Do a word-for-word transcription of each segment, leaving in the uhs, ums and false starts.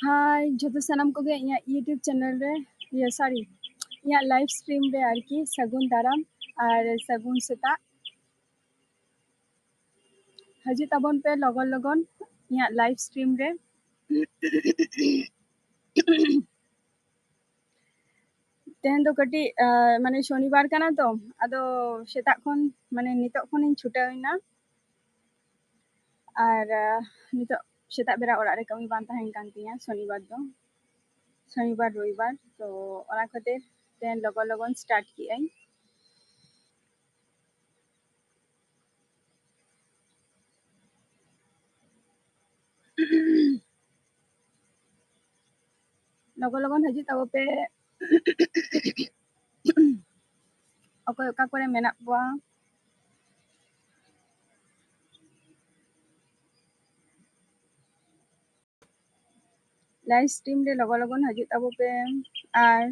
ᱦᱟᱭ ᱡᱷᱚᱛᱚ ᱥᱟᱱᱟᱢ ᱠᱚᱜᱮ ᱤᱧᱟᱹᱜ YouTube channel ᱨᱮ, ᱤᱭᱟᱹ ᱥᱚᱨᱤ, ᱤᱧᱟᱹᱜ live stream ᱨᱮ ᱟᱨᱠᱤ ᱥᱟᱹᱜᱩᱱ ᱫᱟᱨᱟᱢ ᱟᱨ ᱥᱟᱹᱜᱩᱱ ᱥᱮᱛᱟᱜ᱾ ᱦᱤᱡᱩᱜ ᱛᱟᱵᱚᱱ ᱯᱮ ᱞᱚᱜᱚᱱ ᱞᱚᱜᱚᱱ ᱤᱧᱟᱹᱜ live stream ᱨᱮ᱾ ᱛᱮᱦᱮᱧ ᱫᱚ ᱠᱟᱹᱴᱤᱡ ᱢᱟᱱᱮ ᱥᱚᱱᱤᱵᱟᱨ ᱠᱟᱱᱟ ᱛᱚ, ᱟᱫᱚ ᱥᱮᱛᱟᱜ ᱠᱷᱚᱱ ᱢᱟᱱᱮ ᱱᱤᱛᱚᱜ ᱠᱷᱚᱱᱤᱧ ᱪᱷᱩᱴᱟᱹᱣ ᱮᱱᱟ᱾ ᱟᱨ ᱱᱤᱛᱚᱜ ᱥᱮᱛᱟᱜ ᱵᱮᱲᱟ ᱚᱲᱟᱜ ᱨᱮ ᱠᱟᱹᱢᱤ ᱵᱟᱝ ᱛᱟᱦᱮᱱ ᱠᱟᱱ ᱛᱤᱧᱟᱹ ᱥᱚᱱᱤᱵᱟᱨ ᱫᱚ, ᱥᱚᱱᱤᱵᱟᱨ ᱨᱚᱵᱤᱵᱟᱨ, ᱛᱚ ᱚᱱᱟ ᱠᱷᱟᱹᱛᱤᱨ ᱛᱮᱦᱮᱧ ᱞᱚᱜᱚᱱ ᱞᱚᱜᱚᱱ start ᱠᱮᱜᱼᱟᱹᱧ᱾ ᱞᱚᱜᱚᱱ ᱞᱚᱜᱚᱱ ᱦᱤᱡᱩᱜ ᱛᱟᱵᱚ ᱯᱮ᱾ ᱚᱠᱚᱭ ᱚᱠᱟ ᱠᱚᱨᱮ ᱢᱮᱱᱟᱜ ᱠᱚᱣᱟ᱾ Live stream ᱨᱮ ᱞᱚᱜᱚᱱ ᱞᱚᱜᱚᱱ ᱦᱤᱡᱩᱜ ᱛᱟᱵᱚ ᱯᱮ᱾ ᱟᱨ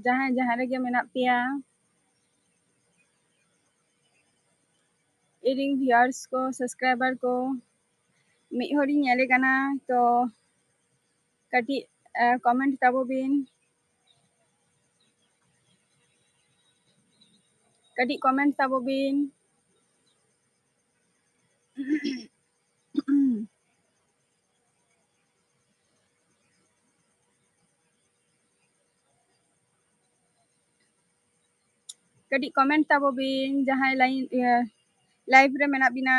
ᱡᱟᱦᱟᱸᱭ ᱡᱟᱦᱟᱸ ᱨᱮᱜᱮ ᱢᱮᱱᱟᱜ ᱯᱮᱭᱟ, ᱤᱧ ᱨᱮᱱ viewers ᱠᱚ, subscriber ᱠᱚ, ᱢᱤᱫ ᱦᱚᱲᱤᱧ ᱧᱮᱞᱮ ᱠᱟᱱᱟ, ᱛᱚ ᱠᱟᱹᱴᱤᱡ comment ᱛᱟᱵᱚ ᱵᱤᱱ, ᱠᱟᱹᱴᱤᱡ comment ᱛᱟᱵᱚ ᱵᱤᱱ᱾ ᱠᱟᱹᱴᱤᱡ comment ᱛᱟᱵᱚ ᱵᱤᱱ ᱡᱟᱦᱟᱸᱭ line, ᱤᱭᱟᱹ, live ᱨᱮ ᱢᱮᱱᱟᱜ ᱵᱤᱱᱟ᱾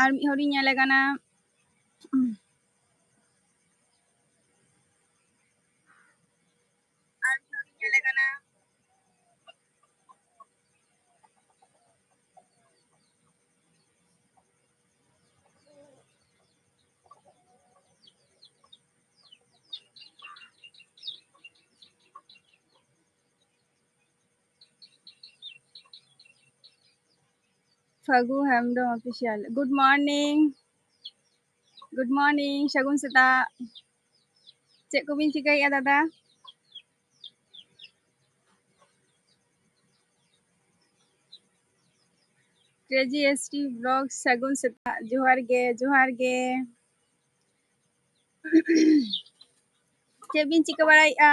ᱟᱨ ᱢᱤᱫ ᱦᱚᱲᱤᱧ ᱧᱮᱞᱮ ᱠᱟᱱᱟ᱾ ᱟᱨ ᱢᱤᱫ ᱦᱚᱲᱤᱧ ᱧᱮᱞᱮ ᱠᱟᱱᱟ᱾ ᱯᱷᱟᱹᱜᱩ Hembrom official, good morning, good morning, ᱥᱟᱹᱜᱩᱱ ᱥᱮᱛᱟᱜ᱾ ᱪᱮᱫ ᱠᱚᱵᱤᱱ ᱪᱤᱠᱟᱹᱭᱮᱫᱼᱟ ᱫᱟᱫᱟ? ᱠᱨᱮᱡᱤ ᱮᱥ ᱴᱤ ᱵᱞᱚᱜ, ᱥᱟᱹᱜᱩᱱ ᱥᱮᱛᱟᱜ, ᱡᱚᱦᱟᱨ ᱜᱮ, ᱡᱚᱦᱟᱨ ᱜᱮ᱾ ᱪᱮᱫ ᱵᱤᱱ ᱪᱤᱠᱟᱹ ᱵᱟᱲᱟᱭᱮᱫᱼᱟ?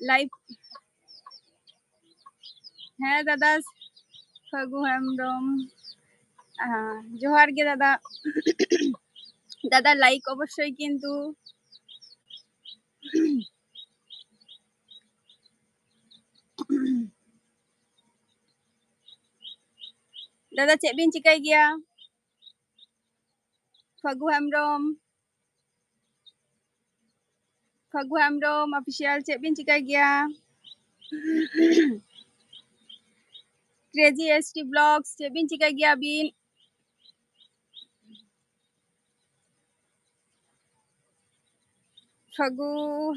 ᱞᱟᱭᱤᱵᱷ᱾ ᱦᱮᱸ ᱫᱟᱫᱟ, ᱯᱷᱟᱹᱜᱩ ᱦᱮᱢᱵᱨᱚᱢ᱾ ᱦᱮᱸ, ᱡᱚᱦᱟᱨ ᱜᱮ ᱫᱟᱫᱟ᱾ ᱫᱟᱫᱟ, ᱞᱟᱭᱤᱠ ᱚᱵᱚᱥᱥᱳᱭ ᱠᱤᱱᱛᱩ᱾ ᱫᱟᱫᱟ, ᱪᱮᱫ ᱵᱤᱱ ᱪᱤᱠᱟᱹᱭ ᱜᱮᱭᱟ? ᱯᱷᱟᱹᱜᱩ ᱦᱮᱢᱵᱨᱚᱢ, ᱯᱷᱟᱹᱜᱩ ᱦᱮᱢᱵᱨᱚᱢ ᱚᱯᱷᱤᱥᱤᱭᱟᱞ, ᱪᱮᱫ ᱵᱤᱱ ᱪᱤᱠᱟᱹᱭ ᱜᱮᱭᱟ? ᱠᱨᱮᱡᱤ ᱮᱥ ᱴᱤ ᱵᱞᱚᱜᱥ, ᱪᱮᱫ ᱵᱤᱱ ᱪᱤᱠᱟᱹᱭ ᱜᱮᱭᱟ ᱟᱹᱵᱤᱱ? ᱯᱷᱟᱹᱜᱩ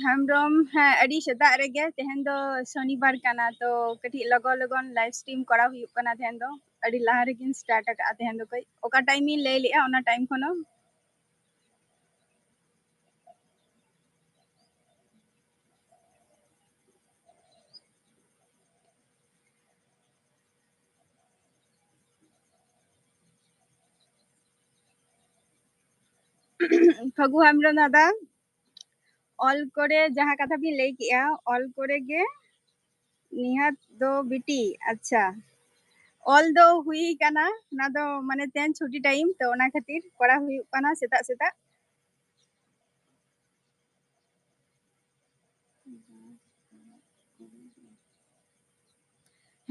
ᱦᱮᱢᱵᱨᱚᱢ, ᱦᱮᱸ, ᱟᱹᱰᱤ ᱥᱮᱛᱟᱜ ᱨᱮᱜᱮ᱾ ᱛᱮᱦᱮᱧ ᱫᱚ ᱥᱚᱱᱤᱵᱟᱨ ᱠᱟᱱᱟ, ᱛᱚ ᱠᱟᱹᱴᱤᱡ ᱞᱚᱜᱚᱱ ᱞᱚᱜᱚᱱ ᱞᱟᱭᱤᱵᱷ ᱥᱴᱨᱤᱢ ᱠᱚᱨᱟᱣ ᱦᱩᱭᱩᱜ ᱠᱟᱱᱟ ᱛᱮᱦᱮᱧ ᱫᱚ᱾ ᱟᱹᱰᱤ ᱞᱟᱦᱟ ᱨᱮᱜᱤᱧ ᱥᱴᱟᱨᱴ ᱟᱠᱟᱫᱼᱟ ᱛᱮᱦᱮᱧ ᱫᱚ, ᱠᱟᱹᱡ ᱚᱠᱟ ᱴᱟᱭᱤᱢ ᱤᱧ ᱞᱟᱹᱭ ᱞᱮᱫᱼᱟ ᱚᱱᱟ ᱴᱟᱭᱤᱢ ᱠᱷᱚᱱ ᱦᱚᱸ᱾ ᱯᱷᱟᱹᱜᱩ ᱦᱮᱢᱵᱨᱚᱢ ᱫᱟᱫᱟ, ᱚᱞ ᱠᱚᱨᱮ ᱡᱟᱦᱟᱸ ᱠᱟᱛᱷᱟ ᱵᱤᱱ ᱞᱟᱹᱭ ᱠᱮᱜᱼᱟ, ᱚᱞ ᱠᱚᱨᱮ ᱜᱮ ᱱᱤᱦᱟᱹᱛ ᱫᱚ ᱵᱤᱴᱤ᱾ ᱟᱪᱪᱷᱟ, ᱚᱞ ᱫᱚ ᱦᱩᱭ ᱠᱟᱱᱟ, ᱚᱱᱟ ᱫᱚ ᱢᱟᱱᱮ ᱛᱮᱦᱮᱧ ᱪᱷᱩᱴᱤ ᱴᱟᱭᱤᱢ, ᱛᱚ ᱚᱱᱟ ᱠᱷᱟᱹᱛᱤᱨ ᱠᱚᱨᱟᱣ ᱦᱩᱭᱩᱜ ᱠᱟᱱᱟ ᱥᱮᱛᱟᱜ ᱥᱮᱛᱟᱜ᱾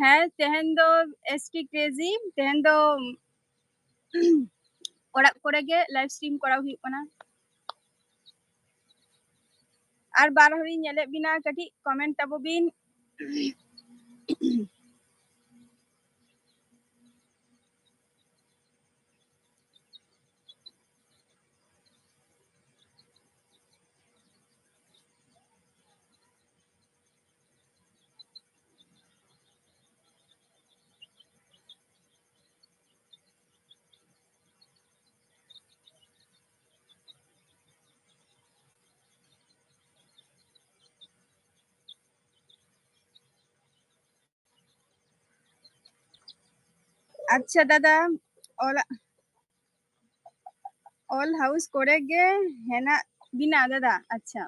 ᱦᱮᱸ, ᱛᱮᱦᱮᱧ ᱫᱚ ᱮᱥ ᱴᱤ ᱠᱨᱮᱡᱤ, ᱛᱮᱦᱮᱧ ᱫᱚ ᱚᱲᱟᱜ ᱠᱚᱨᱮ ᱜᱮ ᱞᱟᱭᱤᱵᱷ ᱥᱴᱨᱤᱢ ᱠᱚᱨᱟᱣ ᱦᱩᱭᱩᱜ ᱠᱟᱱᱟ᱾ ᱟᱨ ᱵᱟᱨ ᱦᱚᱲᱤᱧ ᱧᱮᱞᱮᱫ ᱵᱤᱱᱟ, ᱠᱟᱹᱴᱤᱡ ᱠᱚᱢᱮᱱᱴ ᱛᱟᱵᱚ ᱵᱤᱱ᱾ ᱟᱪᱪᱷᱟ ᱫᱟᱫᱟ, ᱚᱞ, ᱚᱞ ᱦᱟᱣᱩᱥ ᱠᱚᱨᱮ ᱜᱮ ᱦᱮᱱᱟᱜ ᱵᱤᱱᱟ ᱫᱟᱫᱟ? ᱟᱪᱪᱷᱟ᱾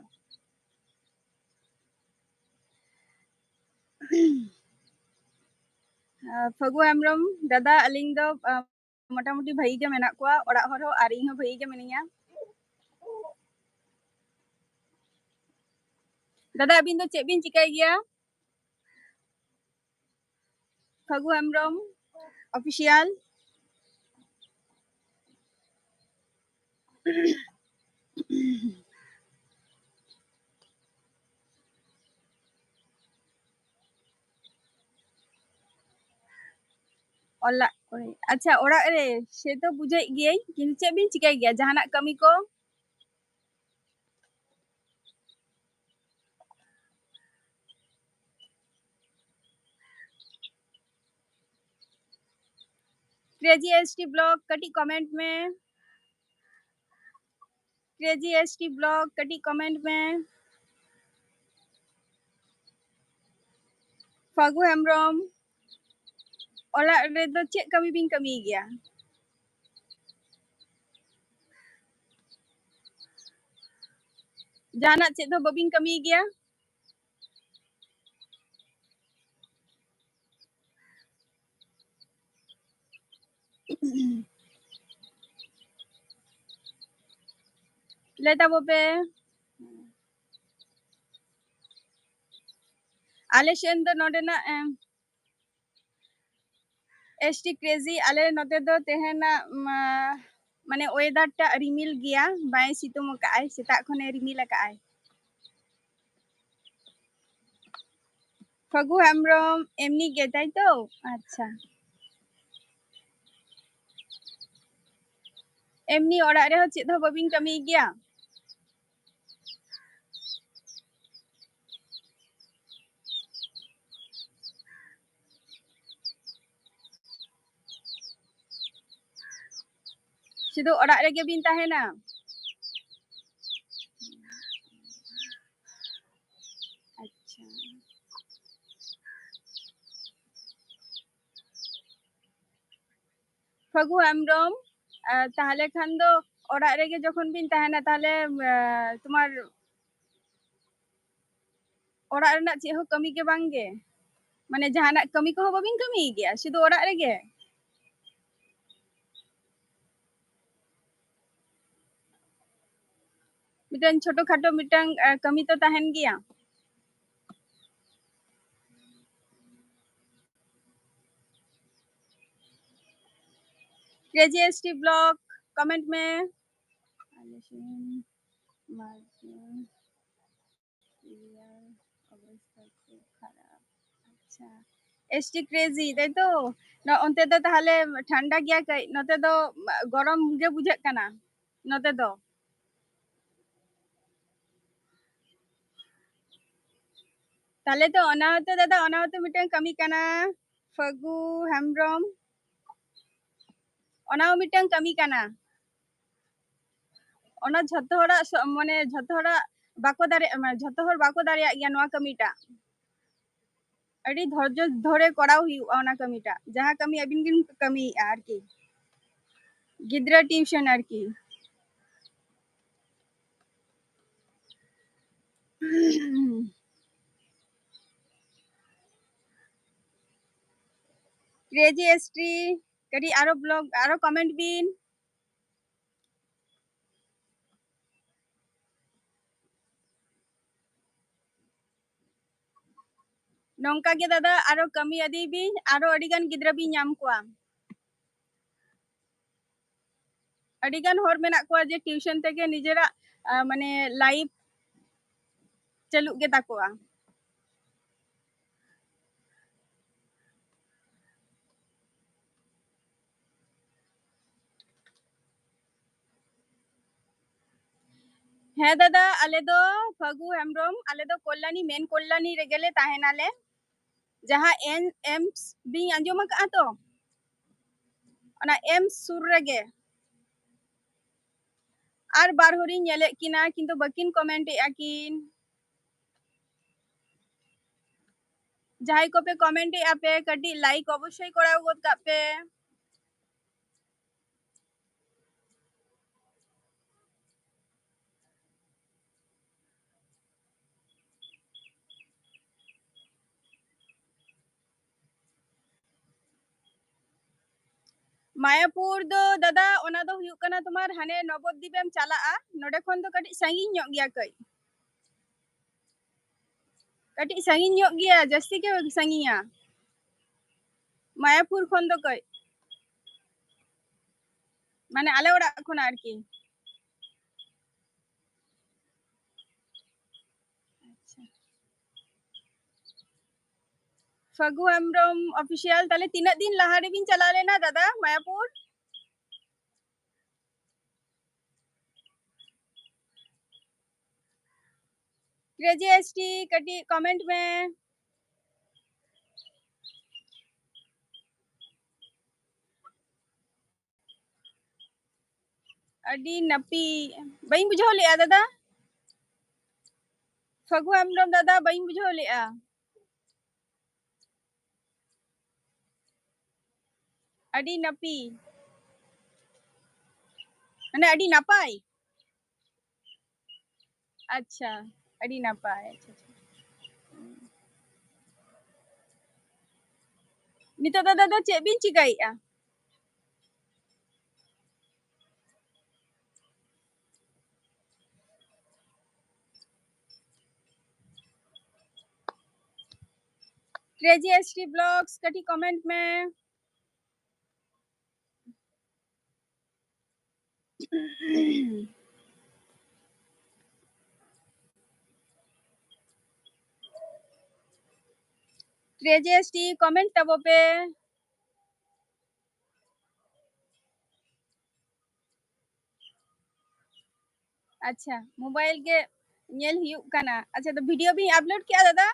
ᱟᱸ, ᱯᱷᱟᱹᱜᱩ ᱦᱮᱢᱵᱨᱚᱢ, ᱫᱟᱫᱟ, ᱟᱹᱞᱤᱧ ᱫᱚ, ᱟᱸ, ᱢᱚᱴᱟᱢᱩᱴᱤ ᱵᱷᱟᱹᱜᱤ ᱜᱮ ᱢᱮᱱᱟᱜ ᱠᱚᱣᱟ ᱚᱲᱟᱜ ᱦᱚᱲ ᱦᱚᱸ, ᱟᱨ ᱤᱧ ᱦᱚᱸ ᱵᱷᱟᱹᱜᱤ ᱜᱮ ᱢᱤᱱᱟᱹᱧᱟ᱾ ᱫᱟᱫᱟ, ᱟᱹᱵᱤᱱ ᱫᱚ ᱪᱮᱫ ᱵᱤᱱ ᱪᱤᱠᱟᱹᱭ ᱜᱮᱭᱟ? ᱯᱷᱟᱹᱜᱩ ᱦᱮᱢᱵᱨᱚᱢ ᱚᱯᱷᱤᱥᱤᱭᱟᱞ᱾ ᱚᱞᱟᱜ ᱠᱚᱨᱮ, ᱟᱪᱪᱷᱟ, ᱚᱲᱟᱜ ᱨᱮ ᱥᱮ ᱛᱚ ᱵᱩᱡᱷᱟᱹᱣᱮᱫ ᱜᱤᱭᱟᱹᱧ, ᱠᱤᱱᱛᱩ ᱪᱮᱫ ᱵᱤᱱ ᱪᱤᱠᱟᱹᱭ ᱜᱮᱭᱟ? ᱡᱟᱦᱟᱱᱟᱜ ᱠᱟᱹᱢᱤ ᱠᱚ? ᱠᱨᱮᱡᱤ ᱮᱥ ᱴᱤ ᱵᱞᱚᱜ ᱠᱟᱹᱴᱤᱡ ᱠᱚᱢᱮᱱᱴ ᱢᱮ᱾ ᱠᱨᱮᱡᱤ ᱮᱥ ᱴᱤ ᱵᱞᱚᱜ ᱠᱟᱹᱴᱤᱡ ᱠᱚᱢᱮᱱᱴ ᱢᱮ᱾ ᱯᱷᱟᱹᱜᱩ ᱦᱮᱢᱵᱨᱚᱢ, ᱚᱲᱟᱜ ᱨᱮᱫᱚ ᱪᱮᱫ ᱠᱟᱹᱢᱤ ᱵᱤᱱ ᱠᱟᱹᱢᱤᱭ ᱜᱮᱭᱟ? ᱡᱟᱦᱟᱱᱟᱜ ᱪᱮᱫ ᱦᱚᱸ ᱵᱟᱹᱵᱤᱱ ᱠᱟᱹᱢᱤᱭ ᱜᱮᱭᱟ? ᱞᱟᱹᱭ ᱛᱟᱵᱚ ᱯᱮ᱾ ᱟᱞᱮ ᱥᱮᱱ ᱫᱚ ᱱᱚᱰᱮᱱᱟᱜ, ᱮᱢ, ᱮᱥ ᱴᱤ ᱠᱨᱮᱡᱤ, ᱟᱞᱮ ᱱᱚᱛᱮ ᱫᱚ ᱛᱮᱦᱮᱧᱟᱜ, ᱢᱟ, ᱢᱟᱱᱮ ᱚᱭᱮᱫᱟᱨ ᱴᱟᱜ ᱨᱤᱢᱤᱞ ᱜᱮᱭᱟ, ᱵᱟᱭ ᱥᱤᱛᱩᱝ ᱟᱠᱟᱫᱼᱟᱭ, ᱥᱮᱛᱟᱜ ᱠᱷᱚᱱᱮ ᱨᱤᱢᱤᱞ ᱟᱠᱟᱫᱼᱟᱭ᱾ ᱯᱷᱟᱹᱜᱩ ᱦᱮᱢᱵᱨᱚᱢ, ᱮᱢᱱᱤ ᱜᱮ, ᱛᱟᱭ ᱛᱚ? ᱟᱪᱪᱷᱟ, ᱮᱢᱱᱤ ᱚᱲᱟᱜ ᱨᱮᱦᱚᱸ ᱪᱮᱫ ᱦᱚᱸ ᱵᱟᱹᱵᱤᱱ ᱠᱟᱹᱢᱤᱭ ᱜᱮᱭᱟ? ᱥᱩᱫᱷᱩ ᱚᱲᱟᱜ ᱨᱮᱜᱮ ᱵᱤᱱ ᱛᱟᱦᱮᱱᱟ? ᱟᱪᱪᱷᱟ᱾ ᱯᱷᱟᱹᱜᱩ ᱦᱮᱢᱵᱨᱚᱢ, ᱟᱨ ᱛᱟᱦᱚᱞᱮ ᱠᱷᱟᱱ ᱫᱚ ᱚᱲᱟᱜ ᱨᱮᱜᱮ ᱡᱚᱠᱷᱚᱱ ᱵᱤᱱ ᱛᱟᱦᱮᱱᱟ, ᱛᱟᱦᱚᱞᱮ, ᱟᱨ, ᱛᱳᱢᱟᱨ ᱚᱲᱟᱜ ᱨᱮᱱᱟᱜ ᱪᱮᱫ ᱦᱚᱸ ᱠᱟᱹᱢᱤ ᱜᱮ ᱵᱟᱝ ᱜᱮ? ᱢᱟᱱᱮ ᱡᱟᱦᱟᱱᱟᱜ ᱠᱟᱹᱢᱤ ᱠᱚᱦᱚᱸ ᱵᱟᱵᱤᱱ ᱠᱟᱹᱢᱤᱭ ᱜᱮᱭᱟ, ᱥᱩᱫᱷᱩ ᱚᱲᱟᱜ ᱨᱮᱜᱮ? ᱢᱤᱫᱴᱟᱝ ᱪᱷᱳᱴᱳ ᱠᱷᱟᱴᱳ ᱢᱤᱫᱴᱟᱝ, ᱟᱨ, ᱠᱟᱹᱢᱤ ᱛᱚ ᱛᱟᱦᱮᱱ ᱜᱮᱭᱟ᱾ Crazy S T blog, comment ᱢᱮ᱾ ᱟᱞᱮ ᱥᱮᱱ ᱢᱟᱨᱠᱤᱝ ᱠᱞᱤᱭᱟᱨ ᱚᱵᱚᱥᱛᱷᱟ ᱠᱷᱩᱵ ᱠᱷᱟᱨᱟᱯ᱾ ᱟᱪᱪᱷᱟ, ᱮᱥ ᱴᱤ ᱠᱨᱮᱡᱤ, ᱛᱟᱭ ᱛᱚ? ᱱᱚ-, ᱚᱱᱛᱮ ᱫᱚ ᱛᱟᱦᱚᱞᱮ ᱴᱷᱟᱱᱰᱟ ᱜᱮᱭᱟ ᱠᱟᱹᱡ, ᱱᱚᱛᱮ ᱫᱚ ᱜᱚᱨᱚᱢ ᱜᱮ ᱵᱩᱡᱷᱟᱹᱜ ᱠᱟᱱᱟ ᱱᱚᱛᱮ ᱫᱚ᱾ ᱛᱟᱦᱞᱮ ᱛᱚ ᱚᱱᱟ ᱦᱚᱸᱛᱚ ᱫᱟᱫᱟ, ᱚᱱᱟ ᱦᱚᱸᱛᱚ ᱢᱤᱫᱴᱟᱝ ᱠᱟᱹᱢᱤ ᱠᱟᱱᱟ, ᱯᱷᱟᱹᱜᱩ ᱦᱮᱢᱵᱨᱚᱢ, ᱚᱱᱟ ᱦᱚᱸ ᱢᱤᱫᱴᱟᱝ ᱠᱟᱹᱢᱤ ᱠᱟᱱᱟ᱾ ᱚᱱᱟ ᱡᱷᱚᱛᱚ ᱦᱚᱲᱟᱜ ᱥᱚ-, ᱢᱟᱱᱮ ᱡᱷᱚᱛᱚ ᱦᱚᱲᱟᱜ ᱵᱟᱠᱚ ᱫᱟᱲᱮᱭᱟᱜ, ᱢᱟᱱᱮ ᱡᱷᱚᱛᱚ ᱦᱚᱲ ᱵᱟᱠᱚ ᱫᱟᱲᱮᱭᱟᱜ ᱜᱮᱭᱟ ᱱᱚᱣᱟ ᱠᱟᱹᱢᱤᱴᱟᱜ᱾ ᱟᱹᱰᱤ ᱫᱷᱳᱨᱡᱚ ᱫᱷᱚᱨᱮ ᱠᱚᱨᱟᱣ ᱦᱩᱭᱩᱜᱼᱟ ᱚᱱᱟ ᱠᱟᱹᱢᱤᱴᱟᱜ, ᱡᱟᱦᱟᱸ ᱠᱟᱹᱢᱤ ᱟᱹᱵᱤᱱ ᱵᱤᱱ ᱠᱟᱹᱢᱤᱭᱮᱫᱼᱟ ᱟᱨᱠᱤ, ᱜᱤᱫᱽᱨᱟᱹ ᱴᱤᱭᱩᱥᱚᱱ ᱟᱨᱠᱤ᱾ ᱠᱨᱮᱡᱤ ᱮᱥ ᱴᱤ, ᱠᱟᱹᱴᱤᱡ ᱟᱨᱚ ᱵᱞᱚᱜ, ᱟᱨᱚ comment ᱵᱤᱱ᱾ ᱱᱚᱝᱠᱟ ᱜᱮ ᱫᱟᱫᱟ, ᱟᱨᱚ ᱠᱟᱹᱢᱤ ᱤᱫᱤᱭ ᱵᱤᱱ, ᱟᱨᱚ ᱟᱹᱰᱤ ᱜᱟᱱ ᱜᱤᱫᱽᱨᱟᱹ ᱵᱤᱱ ᱧᱟᱢ ᱠᱚᱣᱟ᱾ ᱟᱹᱰᱤ ᱜᱟᱱ ᱦᱚᱲ ᱢᱮᱱᱟᱜ ᱠᱚᱣᱟ ᱡᱮ ᱴᱤᱭᱩᱥᱚᱱ ᱛᱮᱜᱮ ᱱᱤᱡᱮᱨᱟᱜ, ᱟ, ᱢᱟᱱᱮ life ᱪᱟᱹᱞᱩᱜ ᱜᱮ ᱛᱟᱠᱚᱣᱟ᱾ ᱦᱮᱸ ᱫᱟᱫᱟ, ᱟᱞᱮ ᱫᱚ ᱯᱷᱟᱹᱜᱩ ᱦᱮᱢᱵᱨᱚᱢ, ᱟᱞᱮ ᱫᱚ ᱠᱚᱞᱞᱟᱱᱤ, ᱢᱮᱱ ᱠᱚᱞᱞᱟᱱᱤ ᱨᱮᱜᱮ ᱞᱮ ᱛᱟᱦᱮᱱᱟᱞᱮ᱾ ᱡᱟᱦᱟᱸ ᱮᱱ-, ᱮᱢᱥ ᱵᱤᱱ ᱟᱸᱡᱚᱢ ᱟᱠᱟᱫᱼᱟ ᱛᱚ? ᱚᱱᱟ ᱮᱢᱥ ᱥᱩᱨ ᱨᱮᱜᱮ᱾ ᱟᱨ ᱵᱟᱨ ᱦᱚᱲᱤᱧ ᱧᱮᱞᱮᱫ ᱠᱤᱱᱟ, ᱠᱤᱱᱛᱩ ᱵᱟᱹᱠᱤᱱ comment ᱮᱫᱼᱟ ᱠᱤᱱ᱾ ᱡᱟᱦᱟᱸᱭ ᱠᱚᱯᱮ comment ᱮᱫᱼᱟ ᱯᱮ, ᱠᱟᱹᱴᱤᱡ like ᱚᱵᱚᱥᱥᱳᱭ ᱠᱚᱨᱟᱣ ᱜᱚᱫ ᱠᱟᱜ ᱯᱮ᱾ ᱢᱟᱭᱟᱯᱩᱨ ᱫᱚ ᱫᱟᱫᱟ, ᱚᱱᱟ ᱫᱚ ᱦᱩᱭᱩᱜ ᱠᱟᱱᱟ ᱛᱳᱢᱟᱨ ᱦᱟᱱᱮ ᱱᱚᱵᱚᱫᱤᱯ ᱮᱢ ᱪᱟᱞᱟᱜᱼᱟ, ᱱᱚᱰᱮ ᱠᱷᱚᱱ ᱫᱚ ᱠᱟᱹᱴᱤᱡ ᱥᱟᱺᱜᱤᱧ ᱧᱚᱜ ᱜᱮᱭᱟ ᱠᱟᱹᱡ᱾ ᱠᱟᱹᱴᱤᱡ ᱥᱟᱺᱜᱤᱧ ᱧᱚᱜ ᱜᱮᱭᱟ, ᱡᱟᱹᱥᱛᱤ ᱜᱮ ᱥᱟᱺᱜᱤᱧᱟ ᱢᱟᱭᱟᱯᱩᱨ ᱠᱷᱚᱱ ᱫᱚ ᱠᱟᱹᱡ, ᱢᱟᱱᱮ ᱟᱞᱮ ᱚᱲᱟᱜ ᱠᱷᱚᱱᱟᱜ ᱟᱨᱠᱤ᱾ ᱟᱪᱪᱷᱟ᱾ ᱯᱷᱟᱹᱜᱩ ᱦᱮᱢᱵᱨᱚᱢ ᱚᱯᱷᱤᱥᱤᱭᱟᱞ, ᱛᱟᱦᱞᱮ ᱛᱤᱱᱟᱹᱜ ᱫᱤᱱ ᱞᱟᱦᱟ ᱨᱮᱵᱤᱱ ᱪᱟᱞᱟᱣ ᱞᱮᱱᱟ ᱫᱟᱫᱟ ᱢᱟᱭᱟᱯᱩᱨ? ᱠᱨᱮᱡᱤ ᱮᱥ ᱴᱤ ᱠᱟᱹᱴᱤᱡ ᱠᱚᱢᱮᱱᱴ ᱢᱮ᱾ ᱟᱹᱰᱤ ᱱᱟᱯᱤ, ᱵᱟᱹᱧ ᱵᱩᱡᱷᱟᱹᱣ ᱞᱮᱜᱼᱟ ᱫᱟᱫᱟ᱾ ᱯᱷᱟᱹᱜᱩ ᱦᱮᱢᱵᱨᱚᱢ ᱫᱟᱫᱟ, ᱵᱟᱹᱧ ᱵᱩᱡᱷᱟᱹᱣ ᱞᱮᱜᱼᱟ᱾ ᱟᱹᱰᱤ ᱱᱟᱯᱤ, ᱢᱟᱱᱮ ᱟᱹᱰᱤ ᱱᱟᱯᱟᱭ᱾ ᱟᱪᱪᱷᱟ, ᱟᱹᱰᱤ ᱱᱟᱯᱟᱭ᱾ ᱟᱪᱪᱷᱟ, ᱟᱪᱪᱷᱟ᱾ ᱱᱤᱛᱚᱜ ᱫᱚ ᱫᱟᱫᱟ ᱪᱮᱫ ᱵᱤᱱ ᱪᱤᱠᱟᱹᱭᱮᱫᱼᱟ? ᱠᱨᱮᱡᱤ ᱮᱥ ᱴᱤ ᱵᱞᱚᱜᱥ, ᱠᱟᱹᱴᱤᱡ ᱠᱚᱢᱮᱱᱴ ᱢᱮ᱾ ᱠᱨᱮᱡᱤ ᱮᱥ ᱴᱤ ᱠᱚᱢᱮᱱᱴ ᱛᱟᱵᱚ ᱯᱮ᱾ ᱟᱪᱪᱷᱟ, ᱢᱳᱵᱟᱭᱤᱞ ᱜᱮ ᱧᱮᱞ ᱦᱩᱭᱩᱜ ᱠᱟᱱᱟ᱾ ᱟᱪᱪᱷᱟ, ᱛᱚ ᱵᱷᱤᱰᱤᱭᱳ ᱵᱤᱱ ᱟᱯᱞᱳᱰ ᱠᱮᱜᱼᱟ ᱫᱟᱫᱟ?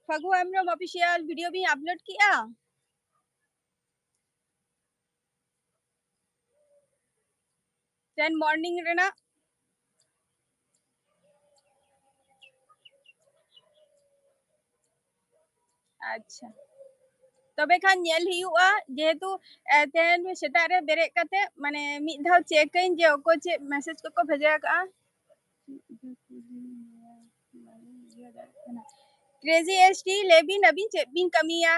ᱯᱷᱟᱹᱜᱩ ᱦᱮᱢᱵᱨᱚᱢ ᱚᱯᱷᱤᱥᱤᱭᱟᱞ ᱵᱷᱤᱰᱤᱭᱳ ᱵᱤᱱ ᱟᱯᱞᱳᱰ ᱠᱮᱜᱼᱟ? ᱛᱮᱦᱮᱧ ᱢᱚᱨᱱᱤᱝ ᱨᱮᱱᱟᱜ᱾ ᱟᱪᱪᱷᱟ, ᱛᱚᱵᱮ ᱠᱷᱟᱱ ᱧᱮᱞ ᱦᱩᱭᱩᱜᱼᱟ, ᱡᱮᱦᱮᱛᱩ, ᱮ, ᱛᱮᱦᱮᱧ ᱥᱮᱛᱟᱜ ᱨᱮ ᱵᱮᱨᱮᱫ ᱠᱟᱛᱮ, ᱢᱟᱱᱮ, ᱢᱤᱫ ᱫᱷᱟᱣ ᱪᱮᱠ ᱟᱹᱧ ᱡᱮ ᱚᱠᱚᱭ ᱪᱮᱫ ᱢᱮᱥᱮᱡᱽ ᱠᱚᱠᱚ ᱵᱷᱮᱡᱟ ᱟᱠᱟᱜᱼᱟ᱾ ᱠᱨᱮᱡᱤ ᱮᱥ ᱴᱤ, ᱞᱟᱹᱭ ᱵᱤᱱ ᱟᱹᱵᱤᱱ ᱪᱮᱫ ᱵᱤᱱ ᱠᱟᱹᱢᱤᱭᱟ?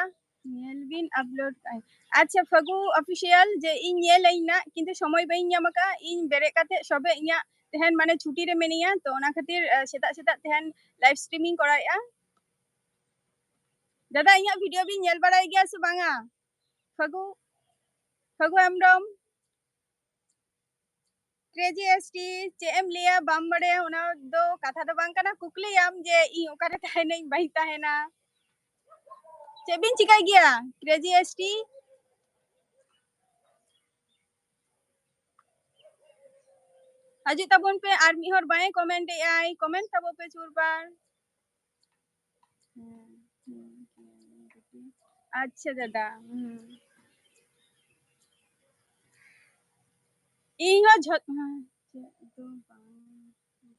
ᱧᱮᱞ ᱵᱤᱱ ᱟᱯᱞᱳᱰ ᱠᱟᱜᱼᱟᱹᱧ᱾ ᱟᱪᱪᱷᱟ, ᱯᱷᱟᱹᱜᱩ ᱚᱯᱷᱤᱥᱤᱭᱟᱞ ᱡᱮ ᱤᱧ ᱧᱮᱞ ᱟᱹᱧ ᱱᱟᱜ, ᱠᱤᱱᱛᱩ ᱥᱚᱢᱚᱭ ᱵᱟᱹᱧ ᱧᱟᱢ ᱟᱠᱟᱫᱼᱟ᱾ ᱤᱧ ᱵᱮᱨᱮᱫ ᱠᱟᱛᱮ ᱥᱚᱵᱮ ᱤᱧᱟᱹᱜ ᱛᱮᱦᱮᱧ ᱢᱟᱱᱮ ᱪᱷᱩᱴᱤ ᱨᱮ ᱢᱤᱱᱟᱹᱧᱟ, ᱛᱚ ᱚᱱᱟ ᱠᱷᱟᱹᱛᱤᱨ, ᱟᱸ, ᱥᱮᱛᱟᱜ ᱥᱮᱛᱟᱜ ᱛᱮᱦᱮᱧ ᱞᱟᱭᱤᱵᱷ ᱥᱴᱨᱤᱢᱤᱝ ᱠᱚᱨᱟᱣᱮᱫᱼᱟ᱾ ᱫᱟᱫᱟ, ᱤᱧᱟᱹᱜ ᱵᱷᱤᱰᱤᱭᱳ ᱵᱤᱱ ᱧᱮᱞ ᱵᱟᱲᱟᱭ ᱜᱮᱭᱟ ᱥᱮ ᱵᱟᱝᱟ? ᱯᱷᱟᱹᱜᱩ, ᱯᱷᱟᱹᱜᱩ ᱦᱮᱢᱵᱨᱚᱢ᱾ ᱠᱨᱮᱡᱤ ᱮᱥ ᱴᱤ, ᱪᱮᱫ ᱮᱢ ᱞᱟᱹᱭᱟ, ᱵᱟᱢ ᱵᱟᱲᱟᱭᱟ, ᱚᱱᱟ ᱫᱚ ᱠᱟᱛᱷᱟ ᱫᱚ ᱵᱟᱝ ᱠᱟᱱᱟ᱾ ᱠᱩᱠᱞᱤᱭᱟᱢ ᱡᱮ ᱤᱧ ᱚᱠᱟᱨᱮ ᱛᱟᱦᱮᱱᱟᱹᱧ, ᱵᱟᱹᱧ ᱛᱟᱦᱮᱱᱟ᱾ ᱪᱮᱫ ᱵᱤᱱ ᱪᱤᱠᱟᱹᱭ ᱜᱮᱭᱟ ᱠᱨᱮᱡᱤ ᱮᱥ ᱴᱤ? ᱦᱤᱡᱩᱜ ᱛᱟᱵᱚᱱ ᱯᱮ, ᱟᱨ ᱢᱤᱫ ᱦᱚᱲ ᱵᱟᱭ ᱠᱚᱢᱮᱱᱴ ᱮᱫ ᱟᱭ, ᱠᱚᱢᱮᱱᱴ ᱛᱟᱵᱚ ᱯᱮ ᱪᱩᱨᱵᱟᱨ᱾ ᱟᱪᱪᱷᱟ ᱫᱟᱫᱟ, ᱦᱩᱸ᱾ ᱤᱧ ᱦᱚᱸ ᱡᱷᱚᱛ-, ᱦᱮᱸ, ᱪᱮᱫ ᱫᱚ ᱵᱟᱝ,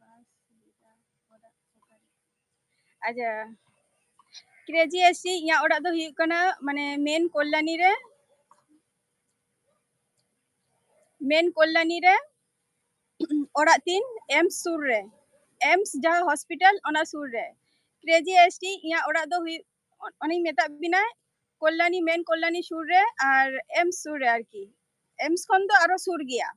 ᱵᱟᱥ ᱥᱩᱵᱤᱫᱷᱟ ᱚᱲᱟᱜ ᱚᱠᱟᱨᱮ? ᱟᱪᱪᱷᱟ, ᱠᱨᱮᱡᱤ ᱮᱥ ᱴᱤ, ᱤᱧᱟᱹᱜ ᱚᱲᱟᱜ ᱫᱚ ᱦᱩᱭᱩᱜ ᱠᱟᱱᱟ ᱢᱟᱱᱮ ᱢᱮᱱ ᱠᱚᱞᱞᱟᱱᱤ ᱨᱮ, ᱢᱮᱱ ᱠᱚᱞᱞᱟᱱᱤ ᱨᱮ, ᱚᱲᱟᱜ ᱛᱤᱧ ᱮᱢᱥ ᱥᱩᱨ ᱨᱮ, ᱮᱢᱥ ᱡᱟᱦᱟᱸ ᱦᱚᱥᱯᱤᱴᱟᱞ ᱚᱱᱟ ᱥᱩᱨ ᱨᱮ᱾ ᱠᱨᱮᱡᱤ ᱮᱥ ᱴᱤ, ᱤᱧᱟᱹᱜ ᱚᱲᱟᱜ ᱫᱚ ᱦᱩᱭᱩᱜ, ᱚᱱᱮᱧ ᱢᱮᱛᱟᱫ ᱵᱤᱱᱟ, ᱠᱚᱞᱞᱟᱱᱤ, ᱢᱮᱱ ᱠᱚᱞᱞᱟᱱᱤ ᱥᱩᱨ ᱨᱮ ᱟᱨ ᱮᱢᱥ ᱥᱩᱨ ᱨᱮ ᱟᱨᱠᱤ᱾ ᱮᱢᱥ ᱠᱷᱚᱱ ᱫᱚ ᱟᱨᱚ ᱥᱩᱨ ᱜᱮᱭᱟ᱾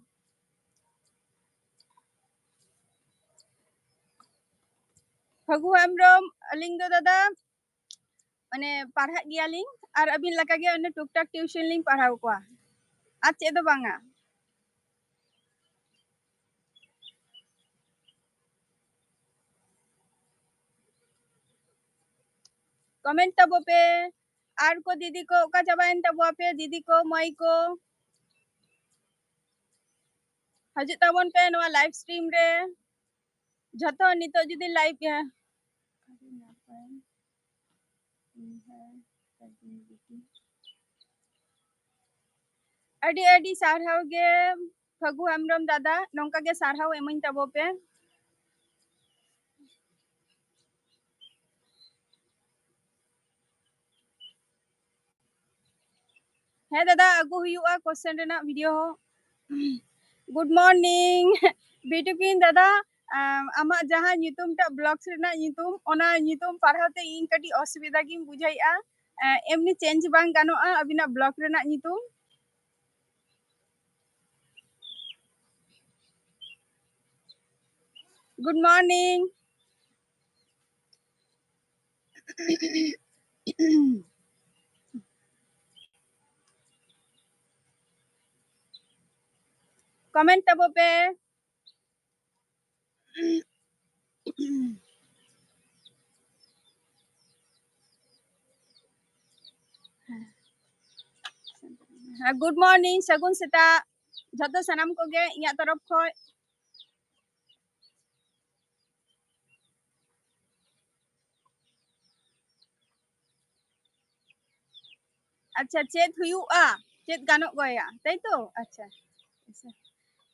ᱯᱷᱟᱹᱜᱩ ᱦᱮᱢᱵᱨᱚᱢ, ᱟᱹᱞᱤᱧ ᱫᱚ ᱫᱟᱫᱟ ᱢᱟᱱᱮ ᱯᱟᱲᱦᱟᱜ ᱜᱮᱭᱟᱞᱤᱧ ᱟᱨ ᱟᱹᱵᱤᱱ ᱞᱮᱠᱟᱜᱮ ᱚᱱᱮ ᱴᱩᱠ ᱴᱟᱠ ᱴᱤᱭᱩᱥᱚᱱ ᱞᱤᱧ ᱯᱟᱲᱦᱟᱣ ᱠᱚᱣᱟ, ᱟᱨ ᱪᱮᱫ ᱫᱚ ᱵᱟᱝᱟ᱾ ᱠᱚᱢᱮᱱᱴ ᱛᱟᱵᱚ ᱯᱮ᱾ ᱟᱨ ᱠᱚ ᱫᱤᱫᱤ ᱠᱚ ᱚᱠᱟ ᱪᱟᱵᱟᱭᱮᱱ ᱛᱟᱵᱚᱣᱟ ᱯᱮ ᱫᱤᱫᱤ ᱠᱚ, ᱢᱟᱹᱭ ᱠᱚ? ᱦᱤᱡᱩᱜ ᱛᱟᱵᱚᱱ ᱯᱮ ᱱᱚᱣᱟ ᱞᱟᱭᱤᱵᱷ ᱥᱴᱨᱤᱢ ᱨᱮ᱾ ᱡᱷᱚᱛᱚ ᱱᱤᱛᱚᱜ ᱡᱩᱫᱤ ᱞᱟᱭᱤᱵᱷ ᱜᱮ, ᱟᱹᱰᱤ ᱟᱹᱰᱤ ᱥᱟᱨᱦᱟᱣ ᱜᱮ ᱯᱷᱟᱹᱜᱩ ᱦᱮᱢᱵᱨᱚᱢ ᱫᱟᱫᱟ, ᱱᱚᱝᱠᱟ ᱜᱮ ᱥᱟᱨᱦᱟᱣ ᱮᱢᱟᱹᱧ ᱛᱟᱵᱚ ᱯᱮ᱾ ᱦᱮᱸ ᱫᱟᱫᱟ, ᱟᱹᱜᱩ ᱦᱩᱭᱩᱜᱼᱟ ᱠᱚᱥᱪᱮᱱ ᱨᱮᱱᱟᱜ ᱵᱷᱤᱰᱤᱭᱳ ᱦᱚᱸ᱾ Good morning ᱵᱤᱭᱩᱴᱤ ᱠᱩᱭᱤᱱ ᱫᱟᱫᱟ, ᱟᱢ, ᱟᱢᱟᱜ ᱡᱟᱦᱟᱸ ᱧᱩᱛᱩᱢ ᱴᱟᱜ blocks ᱨᱮᱱᱟᱜ ᱧᱩᱛᱩᱢ, ᱚᱱᱟ ᱧᱩᱛᱩᱢ ᱯᱟᱲᱦᱟᱣ ᱛᱮ ᱤᱧ ᱠᱟᱹᱴᱤᱡ ᱚᱥᱩᱵᱤᱫᱷᱟ ᱜᱤᱧ ᱵᱩᱡᱷᱟᱹᱣᱮᱫᱼᱟ᱾ ᱮ, ᱮᱢᱱᱤ change ᱵᱟᱝ ᱜᱟᱱᱚᱜᱼᱟ ᱟᱹᱵᱤᱱᱟᱜ block ᱨᱮᱱᱟᱜ ᱧᱩᱛᱩᱢ? Good morning. Comment ᱛᱟᱵᱚ ᱯᱮ᱾ ᱦᱮᱸ, good morning, ᱥᱟᱹᱜᱩᱱ ᱥᱮᱛᱟᱜ ᱡᱷᱚᱛᱚ ᱥᱟᱱᱟᱢ ᱠᱚᱜᱮ ᱤᱧᱟᱹᱜ ᱛᱚᱨᱚᱯ ᱠᱷᱚᱡ᱾ ᱟᱪᱪᱷᱟ, ᱪᱮᱫ ᱦᱩᱭᱩᱜᱼᱟ? ᱪᱮᱫ ᱜᱟᱱᱚᱜ ᱜᱚᱭᱟ, ᱛᱟᱭ ᱛᱚ? ᱟᱪᱪᱷᱟ, ᱟᱪᱪᱷᱟ᱾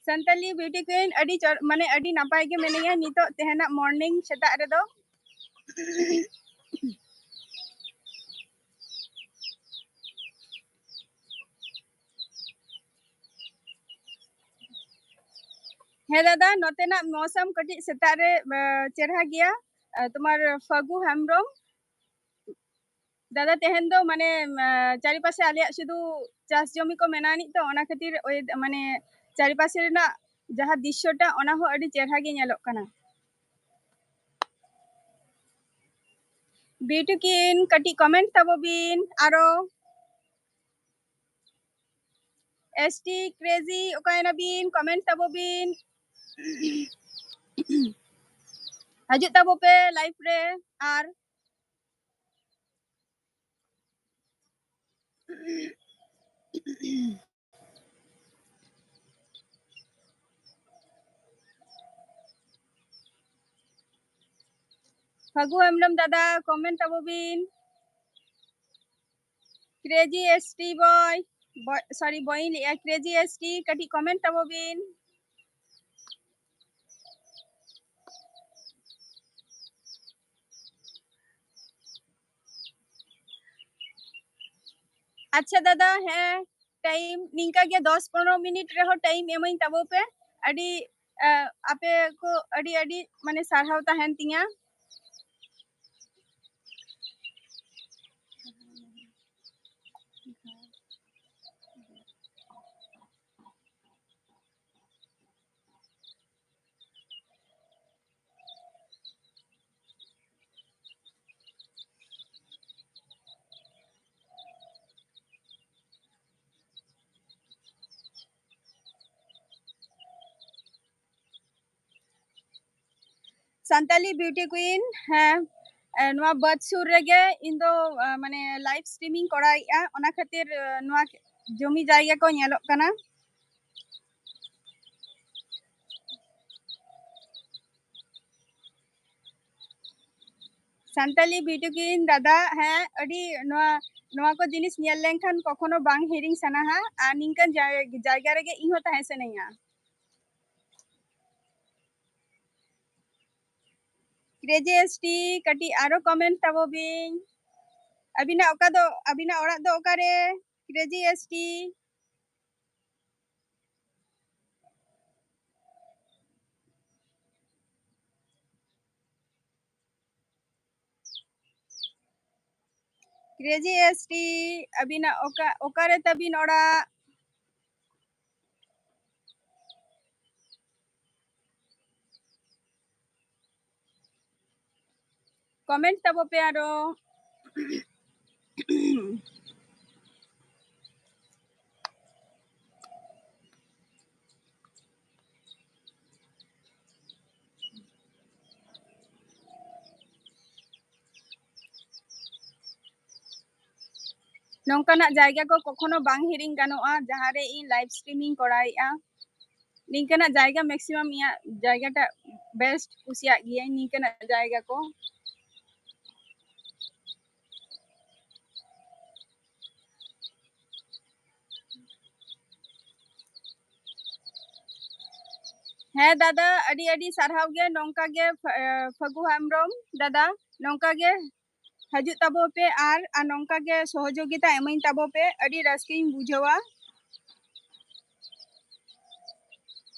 ᱥᱟᱱᱛᱟᱞᱤ beauty queen, ᱟᱹᱰᱤ ᱪᱚᱨ-, ᱢᱟᱱᱮ ᱟᱹᱰᱤ ᱱᱟᱯᱟᱭ ᱜᱮ ᱢᱮᱱᱟᱭᱟ ᱱᱤᱛᱚᱜ ᱛᱮᱦᱮᱧᱟᱜ morning ᱥᱮᱛᱟᱜ ᱨᱮᱫᱚ᱾ ᱦᱮᱸ ᱫᱟᱫᱟ, ᱱᱚᱛᱮᱱᱟᱜ ᱢᱚᱣᱥᱟᱢ ᱠᱟᱹᱴᱤᱡ ᱥᱮᱛᱟᱜ ᱨᱮ, ᱮ, ᱪᱮᱨᱦᱟ ᱜᱮᱭᱟ᱾ ᱮ, ᱛᱳᱢᱟᱨ ᱯᱷᱟᱹᱜᱩ ᱦᱮᱢᱵᱨᱚᱢ, ᱫᱟᱫᱟ, ᱛᱮᱦᱮᱧ ᱫᱚ ᱢᱟᱱᱮ, ᱮ, ᱪᱟᱨᱤᱯᱟᱥᱮ ᱟᱞᱮᱭᱟᱜ ᱥᱩᱫᱷᱩ ᱪᱟᱥ ᱡᱚᱢᱤ ᱠᱚ ᱢᱮᱱᱟᱜ ᱟᱹᱱᱤᱡ ᱛᱚ, ᱚᱱᱟ ᱠᱷᱟᱹᱛᱤᱨ ᱳᱭ ᱢᱟᱱᱮ ᱪᱟᱨᱤᱯᱟᱥᱮ ᱨᱮᱱᱟᱜ ᱡᱟᱦᱟᱸ ᱫᱨᱤᱥᱥᱚᱴᱟ, ᱚᱱᱟ ᱦᱚᱸ ᱟᱹᱰᱤ ᱪᱮᱨᱦᱟ ᱜᱮ ᱧᱮᱞᱚᱜ ᱠᱟᱱᱟ᱾ Beauty queen, ᱠᱟᱹᱴᱤᱡ comment ᱛᱟᱵᱚ ᱵᱤᱱ ᱟᱨᱚ᱾ S T Crazy, ᱚᱠᱟᱭᱮᱱᱟ ᱵᱤᱱ? Comment ᱛᱟᱵᱚ ᱵᱤᱱ᱾ ᱦᱤᱡᱩᱜ ᱛᱟᱵᱚ ᱯᱮ live ᱨᱮ᱾ ᱟᱨ ᱯᱷᱟᱹᱜᱩ ᱦᱮᱢᱵᱨᱚᱢ ᱫᱟᱫᱟ, comment ᱛᱟᱵᱚ ᱵᱤᱱ᱾ Crazy S T boy, boy, sorry, boy ᱤᱧ ᱞᱟᱹᱭᱮᱜᱼᱟ, Crazy S T, ᱠᱟᱹᱴᱤᱡ comment ᱛᱟᱵᱚ ᱵᱤᱱ᱾ ᱟᱪᱪᱷᱟ ᱫᱟᱫᱟ, ᱦᱮᱸ, time ᱱᱤᱝᱠᱟ ᱜᱮ ᱫᱚᱥ ᱯᱚᱱᱨᱚ ᱢᱤᱱᱤᱴ ᱨᱮᱦᱚᱸ time ᱮᱢᱟᱹᱧ ᱛᱟᱵᱚ ᱯᱮ᱾ ᱟᱹᱰᱤ, ᱟᱯᱮ ᱠᱚ ᱟᱹᱰᱤ ᱟᱹᱰᱤ ᱢᱟᱱᱮ ᱥᱟᱨᱦᱟᱣ ᱛᱟᱦᱮᱱ ᱛᱤᱧᱟ᱾ ᱥᱟᱱᱛᱟᱞᱤ ᱵᱤᱭᱩᱴᱤ ᱠᱩᱭᱤᱱ, ᱦᱮᱸ, ᱮ, ᱱᱚᱣᱟ ᱵᱟᱹᱫᱽ ᱥᱩᱨ ᱨᱮᱜᱮ ᱤᱧ ᱫᱚ, ᱮ, ᱢᱟᱱᱮ live streaming ᱠᱚᱨᱟᱣᱮᱫᱼᱟ, ᱚᱱᱟ ᱠᱷᱟᱹᱛᱤᱨ, ᱮ, ᱱᱚᱣᱟ ᱡᱚᱢᱤ ᱡᱟᱭᱜᱟ ᱠᱚ ᱧᱮᱞᱚᱜ ᱠᱟᱱᱟ᱾ ᱥᱟᱱᱛᱟᱞᱤ ᱵᱤᱭᱩᱴᱤ ᱠᱩᱭᱤᱱ ᱫᱟᱫᱟ, ᱦᱮᱸ, ᱟᱹᱰᱤ ᱱᱚᱣᱟ, ᱱᱚᱣᱟ ᱠᱚ ᱡᱤᱱᱤᱥ ᱧᱮᱞ ᱞᱮᱱᱠᱷᱟᱱ ᱠᱚᱠᱷᱚᱱᱳ ᱵᱟᱝ ᱦᱤᱲᱤᱧ ᱥᱟᱱᱟᱣᱟ, ᱟᱨ ᱱᱤᱝᱠᱟᱹᱱ ᱡᱟᱭ-, ᱡᱟᱭᱜᱟ ᱨᱮᱜᱮ ᱤᱧ ᱦᱚᱸ ᱛᱟᱦᱮᱸ ᱥᱟᱱᱟᱧᱟ᱾ ᱠᱨᱮᱡᱤ ᱮᱥ ᱴᱤ, ᱠᱟᱹᱴᱤᱡ ᱟᱨᱚ comment ᱛᱟᱵᱚ ᱵᱤᱱ᱾ ᱟᱹᱵᱤᱱᱟᱜ ᱚᱠᱟ ᱫᱚ, ᱟᱹᱵᱤᱱᱟᱜ ᱚᱲᱟᱜ ᱫᱚ ᱚᱠᱟᱨᱮ? Crazy S T. Crazy S T, ᱟᱹᱵᱤᱱᱟᱜ ᱚᱠᱟ, ᱚᱠᱟᱨᱮ ᱛᱟᱹᱵᱤᱱ ᱚᱲᱟᱜ? Comment ᱛᱟᱵᱚ ᱯᱮ ᱟᱨᱚ᱾ ᱱᱚᱝᱠᱟᱱᱟᱜ ᱡᱟᱭᱜᱟ ᱠᱚ ᱠᱚᱠᱷᱚᱱᱳ ᱵᱟᱝ ᱦᱤᱲᱤᱧ ᱜᱟᱱᱚᱜᱼᱟ, ᱡᱟᱦᱟᱸ ᱨᱮ ᱤᱧ live streaming ᱠᱚᱨᱟᱣᱮᱫᱼᱟ᱾ ᱱᱤᱝᱠᱟᱹᱱᱟᱜ ᱡᱟᱭᱜᱟ maximum ᱤᱧᱟᱹᱜ ᱡᱟᱭᱜᱟᱴᱟᱜ best ᱠᱩᱥᱤᱭᱟᱜ ᱜᱤᱭᱟᱹᱧ, ᱱᱤᱝᱠᱟᱹᱱᱟᱜ ᱡᱟᱭᱜᱟ ᱠᱚ᱾ ᱦᱮᱸ ᱫᱟᱫᱟ, ᱟᱹᱰᱤ ᱟᱹᱰᱤ ᱥᱟᱨᱦᱟᱣ ᱜᱮ, ᱱᱚᱝᱠᱟ ᱜᱮ ᱯᱷᱟ-, ᱮ, ᱯᱷᱟᱹᱜᱩ ᱦᱮᱢᱵᱨᱚᱢ ᱫᱟᱫᱟ, ᱱᱚᱝᱠᱟ ᱜᱮ ᱦᱤᱡᱩᱜ ᱛᱟᱵᱚ ᱯᱮ ᱟᱨ, ᱟᱨ ᱱᱚᱝᱠᱟ ᱜᱮ ᱥᱚᱦᱚᱡᱳᱜᱤᱛᱟ ᱮᱢᱟᱹᱧ ᱛᱟᱵᱚ ᱯᱮ, ᱟᱹᱰᱤ ᱨᱟᱹᱥᱠᱟᱹᱧ ᱵᱩᱡᱷᱟᱹᱣᱟ᱾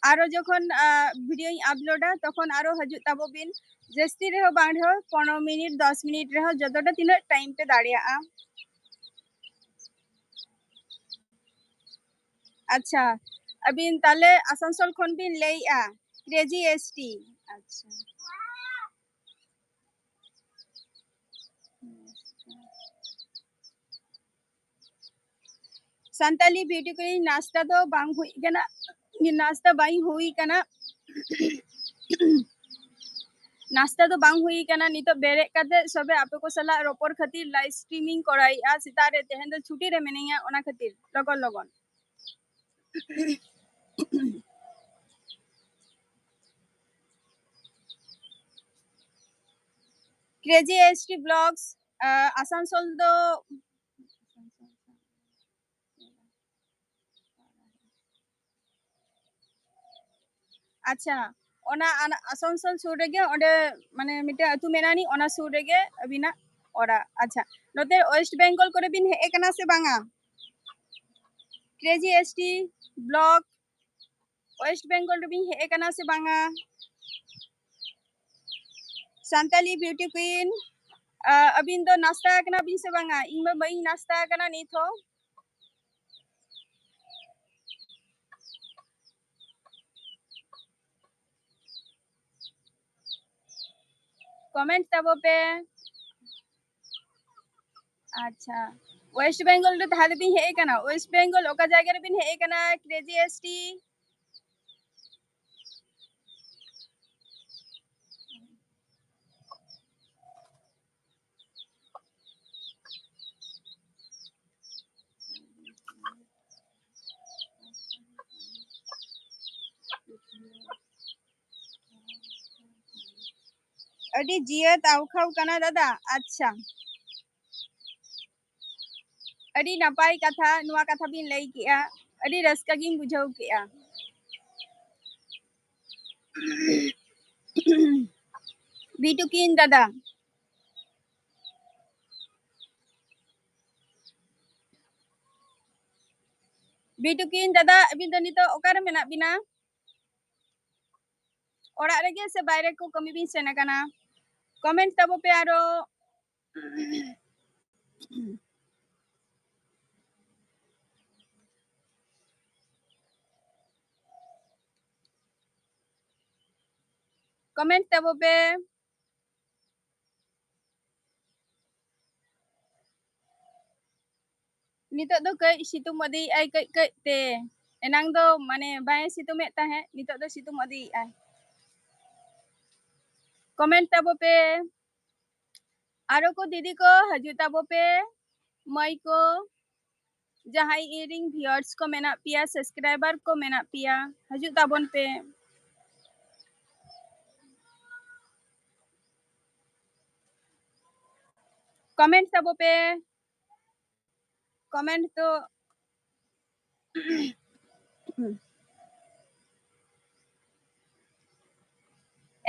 ᱟᱨᱚ ᱡᱚᱠᱷᱚᱱ ᱵᱷᱤᱰᱤᱭᱳᱧ ᱟᱯᱞᱳᱰᱟ, ᱛᱚᱠᱷᱚᱱ ᱟᱨᱚ ᱦᱤᱡᱩᱜ ᱛᱟᱵᱚ ᱵᱤᱱ᱾ ᱡᱟᱹᱥᱛᱤ ᱨᱮᱦᱚᱸ ᱵᱟᱝ ᱨᱮᱦᱚᱸ, ᱯᱚᱱᱨᱚ ᱢᱤᱱᱤᱴ, ᱫᱚᱥ ᱢᱤᱱᱤᱴ ᱨᱮᱦᱚᱸ, ᱡᱚᱛᱚᱴᱟ ᱛᱤᱱᱟᱹᱜ ᱴᱟᱭᱤᱢ ᱯᱮ ᱫᱟᱲᱮᱭᱟᱜᱼᱟ᱾ ᱟᱪᱪᱷᱟ, ᱟᱹᱵᱤᱱ ᱛᱟᱦᱞᱮ ᱟᱥᱟᱱᱥᱳᱞ ᱠᱷᱚᱱ ᱵᱤᱱ ᱞᱟᱹᱭᱮᱜᱼᱟ, ᱠᱨᱮᱡᱤ ᱮᱥ ᱴᱤ᱾ ᱟᱪᱪᱷᱟ᱾ ᱥᱟᱱᱛᱟᱞᱤ ᱵᱤᱭᱩᱴᱤ ᱠᱩᱭᱤᱱ, ᱱᱟᱥᱛᱟ ᱫᱚ ᱵᱟᱝ ᱦᱩᱭ ᱠᱟᱱᱟ, ᱱᱟᱥᱛᱟ ᱵᱟᱝ ᱦᱩᱭ ᱠᱟᱱᱟ᱾ ᱱᱟᱥᱛᱟ ᱫᱚ ᱵᱟᱝ ᱦᱩᱭ ᱠᱟᱱᱟ᱾ ᱱᱤᱛᱚᱜ ᱵᱮᱨᱮᱫ ᱠᱟᱛᱮ ᱥᱚᱵᱮ ᱟᱯᱮ ᱠᱚ ᱥᱟᱞᱟᱜ ᱨᱚᱯᱚᱲ ᱠᱷᱟᱹᱛᱤᱨ ᱞᱟᱭᱤᱵᱷ ᱥᱴᱨᱤᱢᱤᱝ ᱠᱚᱨᱟᱣᱮᱫᱼᱟ᱾ ᱥᱮᱛᱟᱜ ᱨᱮ, ᱛᱮᱦᱮᱧ ᱫᱚ ᱪᱷᱩᱴᱤ ᱨᱮ ᱢᱤᱱᱟᱹᱧᱟ, ᱚᱱᱟ ᱠᱷᱟᱹᱛᱤᱨ ᱞᱚᱜᱚᱱ ᱞᱚᱜᱚᱱ᱾ Crazy S T blogs, Asansol ᱫᱚ ᱟᱪᱪᱷᱟ, ᱚᱱᱟ ᱟᱱ-, ᱟᱥᱟᱱᱥᱳᱞ ᱥᱩᱨ ᱨᱮᱜᱮ ᱚᱸᱰᱮ ᱢᱟᱱᱮ ᱢᱤᱫᱴᱮᱱ ᱟᱹᱛᱩ ᱢᱮᱱᱟᱜᱼᱟ ᱱᱤ, ᱚᱱᱟ ᱥᱩᱨ ᱨᱮᱜᱮ ᱟᱹᱵᱤᱱᱟᱜ ᱚᱲᱟᱜ᱾ ᱟᱪᱪᱷᱟ, ᱱᱚᱛᱮ ᱳᱭᱮᱥᱴ ᱵᱮᱝᱜᱚᱞ ᱠᱚᱨᱮ ᱵᱤᱱ ᱦᱮᱡ ᱟᱠᱟᱱᱟ ᱥᱮ ᱵᱟᱝᱟ? Crazy S T blog, West Bengal ᱨᱮᱵᱤᱱ ᱦᱮᱡ ᱟᱠᱟᱱᱟ ᱥᱮ ᱵᱟᱝᱟ? ᱥᱟᱱᱛᱟᱞᱤ ᱵᱤᱭᱩᱴᱤ ᱠᱩᱭᱤᱱ, ᱟᱹᱵᱤᱱ ᱫᱚ ᱱᱟᱥᱛᱟ ᱟᱠᱟᱱᱟ ᱵᱤᱱ ᱥᱮ ᱵᱟᱝᱟ? ᱤᱧ ᱢᱟ ᱵᱟᱹᱧ ᱱᱟᱥᱛᱟ ᱟᱠᱟᱱᱟ ᱱᱤᱛ ᱦᱚᱸ᱾ ᱠᱚᱢᱮᱱᱴ ᱛᱟᱵᱚ ᱯᱮ᱾ ᱟᱪᱪᱷᱟ, ᱳᱭᱮᱥᱴ ᱵᱮᱝᱜᱚᱞ ᱨᱮ ᱛᱟᱦᱞᱮ ᱵᱤᱱ ᱦᱮᱡ ᱟᱠᱟᱱᱟ? ᱳᱭᱮᱥᱴ ᱵᱮᱝᱜᱚᱞ ᱚᱠᱟ ᱡᱟᱭᱜᱟ ᱨᱮᱵᱤᱱ ᱦᱮᱡ ᱟᱠᱟᱱᱟ? Crazy S T. ᱟᱹᱰᱤ ᱡᱤᱭᱟᱹᱲ ᱛᱟᱣᱠᱷᱟᱣ ᱠᱟᱱᱟ ᱫᱟᱫᱟ᱾ ᱟᱪᱪᱷᱟ, ᱟᱹᱰᱤ ᱱᱟᱯᱟᱭ ᱠᱟᱛᱷᱟ, ᱱᱚᱣᱟ ᱠᱟᱛᱷᱟ ᱵᱤᱱ ᱞᱟᱹᱭ ᱠᱮᱜᱼᱟ, ᱟᱹᱰᱤ ᱨᱟᱹᱥᱠᱟᱹ ᱜᱤᱧ ᱵᱩᱡᱷᱟᱹᱣ ᱠᱮᱜᱼᱟ᱾ ᱵᱤᱴᱩᱠᱤᱱ ᱫᱟᱫᱟ, ᱵᱤᱴᱩᱠᱤᱱ ᱫᱟᱫᱟ, ᱟᱹᱵᱤᱱ ᱫᱚ ᱱᱤᱛᱚᱜ ᱚᱠᱟᱨᱮ ᱢᱮᱱᱟᱜ ᱵᱤᱱᱟ? ᱚᱲᱟᱜ ᱨᱮᱜᱮ ᱥᱮ ᱵᱟᱭᱨᱮ ᱠᱚ ᱠᱟᱹᱢᱤ ᱵᱤᱱ ᱥᱮᱱ ᱟᱠᱟᱱᱟ? ᱠᱚᱢᱮᱱᱴ ᱛᱟᱵᱚ ᱯᱮ ᱟᱨᱚ᱾ ᱠᱚᱢᱮᱱᱴ ᱛᱟᱵᱚ ᱯᱮ᱾ ᱱᱤᱛᱚᱜ ᱫᱚ ᱠᱟᱹᱡ ᱥᱤᱛᱩᱝ ᱤᱫᱤᱭᱮᱜᱼᱟᱭ, ᱠᱟᱹᱡ ᱠᱟᱹᱡ ᱛᱮ᱾ ᱮᱱᱟᱝ ᱫᱚ ᱢᱟᱱᱮ ᱵᱟᱭ ᱥᱤᱛᱩᱝ ᱮᱫ ᱛᱟᱦᱮᱸᱫ, ᱱᱤᱛᱚᱜ ᱫᱚ ᱥᱤᱛᱩᱝ ᱤᱫᱤᱭᱮᱜᱼᱟᱭ᱾ ᱠᱚᱢᱮᱱᱴ ᱛᱟᱵᱚ ᱯᱮ᱾ ᱟᱨᱚ ᱠᱚ ᱫᱤᱫᱤ ᱠᱚ ᱦᱤᱡᱩᱜ ᱛᱟᱵᱚ ᱯᱮ, ᱢᱟᱹᱭ ᱠᱚ, ᱡᱟᱦᱟᱸᱭ ᱤᱧᱨᱮᱱ ᱵᱷᱤᱭᱩᱣᱟᱨᱥ ᱠᱚ ᱢᱮᱱᱟᱜ ᱯᱮᱭᱟ, ᱥᱟᱵᱥᱠᱨᱟᱭᱵᱟᱨ ᱠᱚ ᱢᱮᱱᱟᱜ ᱯᱮᱭᱟ, ᱦᱤᱡᱩᱜ ᱛᱟᱵᱚᱱ ᱯᱮ᱾ ᱠᱚᱢᱮᱱᱴ ᱛᱟᱵᱚ ᱯᱮ᱾ ᱠᱚᱢᱮᱱᱴ ᱫᱚ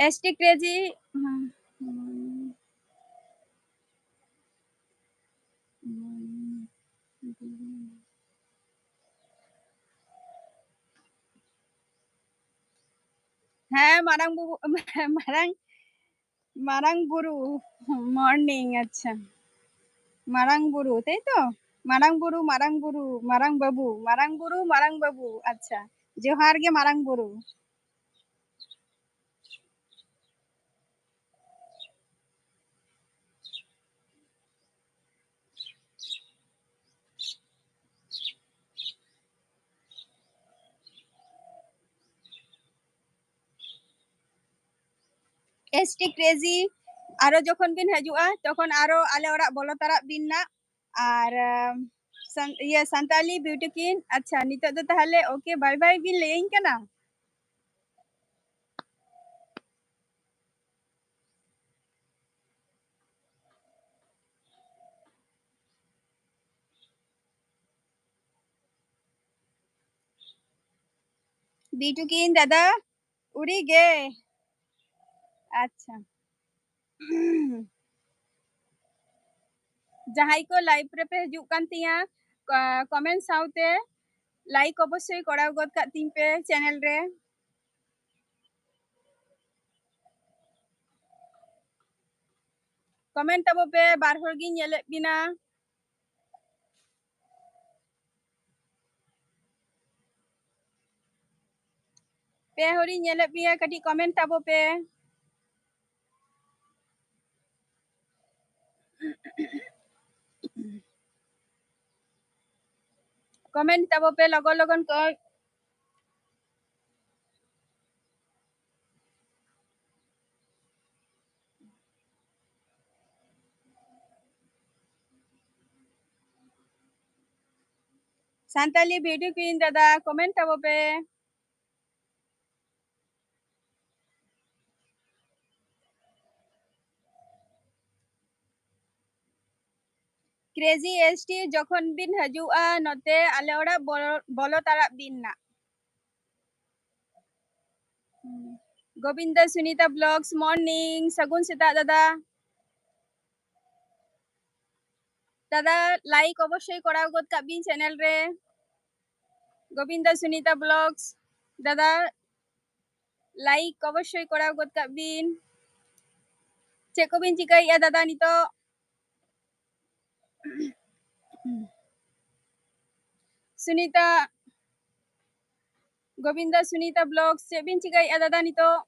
ᱮᱥ ᱴᱤ ᱠᱨᱮᱡᱤ᱾ ᱦᱮᱸ, ᱢᱟᱨᱟᱝ ᱵᱩᱨᱩ, ᱢᱟᱨᱟᱝ, ᱢᱟᱨᱟᱝ ᱵᱩᱨᱩ, morning, ᱟᱪᱪᱷᱟ᱾ ᱢᱟᱨᱟᱝ ᱵᱩᱨᱩ, ᱛᱟᱭ ᱛᱚ? ᱢᱟᱨᱟᱝ ᱵᱩᱨᱩ, ᱢᱟᱨᱟᱝ ᱵᱩᱨᱩ, ᱢᱟᱨᱟᱝ ᱵᱟᱹᱵᱩ, ᱢᱟᱨᱟᱝ ᱵᱩᱨᱩ, ᱢᱟᱨᱟᱝ ᱵᱟᱹᱵᱩ, ᱟᱪᱪᱷᱟ᱾ ᱡᱚᱦᱟᱨ ᱜᱮ ᱢᱟᱨᱟᱝ ᱵᱩᱨᱩ᱾ ᱮᱥ ᱴᱤ ᱠᱨᱮᱡᱤ, ᱟᱨᱚ ᱡᱚᱠᱷᱚᱱ ᱵᱤᱱ ᱦᱤᱡᱩᱜᱼᱟ, ᱛᱚᱠᱷᱚᱱ ᱟᱨᱚ ᱟᱞᱮ ᱚᱲᱟᱜ ᱵᱚᱞᱚ ᱛᱟᱨᱟᱜ ᱵᱤᱱ ᱱᱟᱜ᱾ ᱟᱨ, ᱟᱢ, ᱥᱟᱱ-, ᱤᱭᱟᱹ, ᱥᱟᱱᱛᱟᱞᱤ ᱵᱤᱭᱩᱴᱤ ᱠᱤᱱ, ᱟᱪᱪᱷᱟ, ᱱᱤᱛᱚᱜ ᱫᱚ ᱛᱟᱦᱚᱞᱮ okay, bye bye ᱵᱤᱱ ᱞᱟᱹᱭᱟᱹᱧ ᱠᱟᱱᱟ? ᱵᱤᱭᱩᱴᱤ ᱠᱤᱱ ᱫᱟᱫᱟ, ᱩᱲᱤ ᱜᱮ᱾ ᱟᱪᱪᱷᱟ᱾ ᱡᱟᱦᱟᱸᱭ ᱠᱚ live ᱨᱮᱯᱮ ᱦᱤᱡᱩᱜ ᱠᱟᱱ ᱛᱤᱧᱟ, ᱠᱚ-, comment ᱥᱟᱶᱛᱮ like ᱚᱵᱚᱥᱥᱳᱭ ᱠᱚᱨᱟᱣ ᱜᱚᱫ ᱠᱟᱜ ᱛᱤᱧ ᱯᱮ channel ᱨᱮ᱾ Comment ᱛᱟᱵᱚ ᱯᱮ, ᱵᱟᱨ ᱦᱚᱲ ᱜᱤᱧ ᱧᱮᱞᱮᱫ ᱵᱤᱱᱟ᱾ ᱯᱮ ᱦᱚᱲᱤᱧ ᱧᱮᱞᱮᱫ ᱯᱮᱭᱟ, ᱠᱟᱹᱴᱤᱡ comment ᱛᱟᱵᱚ ᱯᱮ᱾ Comment ᱛᱟᱵᱚ ᱯᱮ ᱞᱚᱜᱚᱱ ᱞᱚᱜᱚᱱ ᱠᱚ᱾ ᱥᱟᱱᱛᱟᱞᱤ beauty queen ᱫᱟᱫᱟ, comment ᱛᱟᱵᱚ ᱯᱮ᱾ Crazy S T, ᱡᱚᱠᱷᱚᱱ ᱵᱤᱱ ᱦᱤᱡᱩᱜᱼᱟ ᱱᱚᱛᱮ ᱟᱞᱮ ᱚᱲᱟᱜ, ᱵᱚᱞᱚ, ᱵᱚᱞᱚ ᱛᱟᱨᱟᱜ ᱵᱤᱱ ᱱᱟᱜ᱾ ᱜᱳᱵᱤᱱᱫᱟ ᱥᱩᱱᱤᱛᱟ vlogs, morning, ᱥᱟᱹᱜᱩᱱ ᱥᱮᱛᱟᱜ ᱫᱟᱫᱟ᱾ ᱫᱟᱫᱟ, like ᱚᱵᱚᱥᱥᱳᱭ ᱠᱚᱨᱟᱣ ᱜᱚᱫ ᱠᱟᱜ ᱵᱤᱱ channel ᱨᱮ᱾ ᱜᱳᱵᱤᱱᱫᱟ ᱥᱩᱱᱤᱛᱟ vlogs, ᱫᱟᱫᱟ, like ᱚᱵᱚᱥᱥᱳᱭ ᱠᱚᱨᱟᱣ ᱜᱚᱫ ᱠᱟᱜ ᱵᱤᱱ᱾ ᱪᱮᱫ ᱠᱚᱵᱤᱱ ᱪᱤᱠᱟᱹᱭᱮᱫᱼᱟ ᱫᱟᱫᱟ ᱱᱤᱛᱚᱜ? ᱥᱩᱱᱤᱛᱟ, ᱜᱳᱵᱤᱱᱫᱟ ᱥᱩᱱᱤᱛᱟ vlogs, ᱪᱮᱫ ᱵᱤᱱ ᱪᱤᱠᱟᱹᱭᱮᱫᱼᱟ ᱫᱟᱫᱟ ᱱᱤᱛᱚᱜ?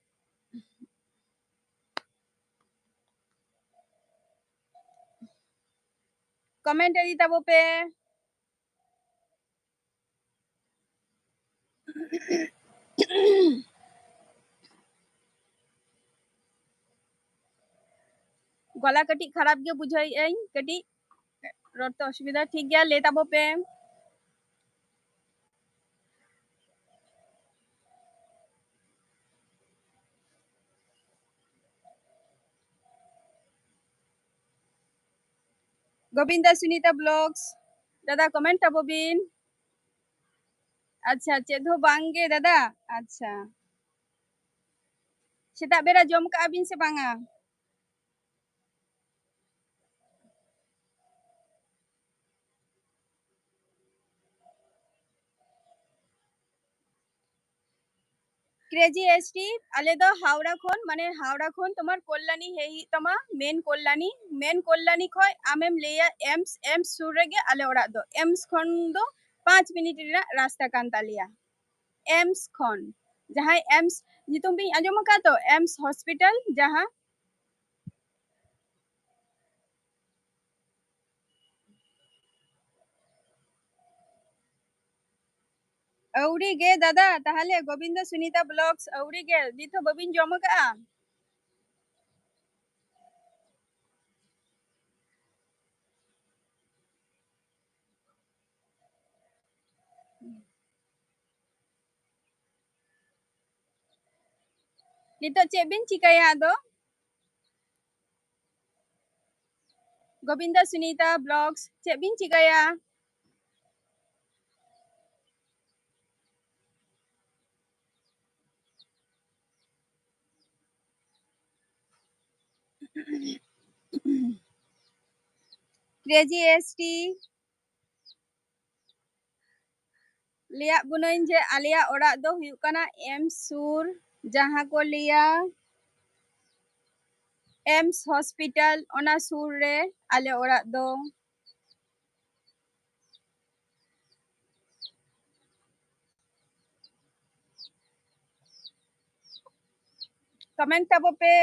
Comment ᱤᱫᱤ ᱛᱟᱵᱚ ᱯᱮ᱾ ᱜᱚᱞᱟ ᱠᱟᱹᱴᱤᱡ ᱠᱷᱟᱨᱟᱯ ᱜᱮ ᱵᱩᱡᱷᱟᱹᱣᱮᱫ ᱟᱹᱧ, ᱠᱟᱹᱴᱤᱡ ᱨᱚᱲ ᱛᱮ ᱚᱥᱩᱵᱤᱫᱷᱟ᱾ ᱴᱷᱤᱠ ᱜᱮᱭᱟ, ᱞᱟᱹᱭ ᱛᱟᱵᱚ ᱯᱮ᱾ ᱜᱳᱵᱤᱱᱫᱟ ᱥᱩᱱᱤᱛᱟ vlogs, ᱫᱟᱫᱟ comment ᱛᱟᱵᱚ ᱵᱤᱱ᱾ ᱟᱪᱪᱷᱟ, ᱪᱮᱫ ᱦᱚᱸ ᱵᱟᱝ ᱜᱮ ᱫᱟᱫᱟ᱾ ᱟᱪᱪᱷᱟ, ᱥᱮᱛᱟᱜ ᱵᱮᱲᱟ ᱡᱚᱢ ᱠᱟᱜᱼᱟ ᱵᱤᱱ ᱥᱮ ᱵᱟᱝᱟ? ᱠᱨᱮᱡᱤ ᱮᱥ ᱴᱤ, ᱟᱞᱮ ᱫᱚ ᱦᱟᱣᱲᱟ ᱠᱷᱚᱱ, ᱢᱟᱱᱮ ᱦᱟᱣᱲᱟ ᱠᱷᱚᱱ ᱛᱳᱢᱟᱨ ᱠᱚᱞᱞᱟᱱᱤ ᱦᱮᱡ ᱦᱩᱭᱩᱜ ᱛᱟᱢᱟ, ᱢᱮᱱ ᱠᱚᱞᱞᱟᱱᱤ, ᱢᱮᱱ ᱠᱚᱞᱞᱟᱱᱤ ᱠᱷᱚᱱ ᱟᱢᱮᱢ ᱞᱟᱹᱭᱟ ᱮᱢᱥ, ᱮᱢᱥ ᱥᱩᱨ ᱨᱮᱜᱮ ᱟᱞᱮ ᱚᱲᱟᱜ ᱫᱚ, ᱮᱢᱥ ᱠᱷᱚᱱ ᱫᱚ ᱯᱟᱸᱪ ᱢᱤᱱᱤᱴ ᱨᱮᱱᱟᱜ ᱨᱟᱥᱛᱟ ᱠᱟᱱ ᱛᱟᱞᱮᱭᱟ᱾ ᱮᱢᱥ ᱠᱷᱚᱱ, ᱡᱟᱦᱟᱸᱭ ᱮᱢᱥ ᱧᱩᱛᱩᱢ ᱵᱤᱱ ᱟᱸᱡᱚᱢ ᱟᱠᱟᱫ ᱛᱚ, ᱮᱢᱥ ᱦᱚᱥᱯᱤᱴᱟᱞ ᱡᱟᱦᱟᱸ ᱟᱹᱣᱲᱤ ᱜᱮ ᱫᱟᱫᱟ, ᱛᱟᱦᱞᱮ ᱜᱳᱵᱤᱱᱫᱚ ᱥᱩᱱᱤᱛᱟ ᱵᱞᱚᱜᱥ ᱟᱹᱣᱲᱤ ᱜᱮ, ᱱᱤᱛ ᱦᱚᱸ ᱵᱟᱹᱵᱤᱱ ᱡᱚᱢ ᱟᱠᱟᱜᱼᱟ? ᱱᱤᱛᱚᱜ ᱪᱮᱫ ᱵᱤᱱ ᱪᱤᱠᱟᱹᱭᱟ ᱟᱫᱚ? ᱜᱳᱵᱤᱱᱫᱟ ᱥᱩᱱᱤᱛᱟ ᱵᱞᱚᱜᱥ, ᱪᱮᱫ ᱵᱤᱱ ᱪᱤᱠᱟᱹᱭᱟ? Crazy S T. ᱞᱟᱹᱭᱟᱫ ᱵᱚᱱᱟᱹᱧ ᱡᱮ ᱟᱞᱮᱭᱟᱜ ᱚᱲᱟᱜ ᱫᱚ ᱦᱩᱭᱩᱜ ᱠᱟᱱᱟ ᱮᱢᱥ ᱥᱩᱨ, ᱡᱟᱦᱟᱸ ᱠᱚ ᱞᱟᱹᱭᱟ ᱮᱢᱥ ᱦᱚᱥᱯᱤᱴᱟᱞ, ᱚᱱᱟ ᱥᱩᱨ ᱨᱮ ᱟᱞᱮ ᱚᱲᱟᱜ ᱫᱚ᱾ ᱠᱚᱢᱮᱱᱴ ᱛᱟᱵᱚ ᱯᱮ᱾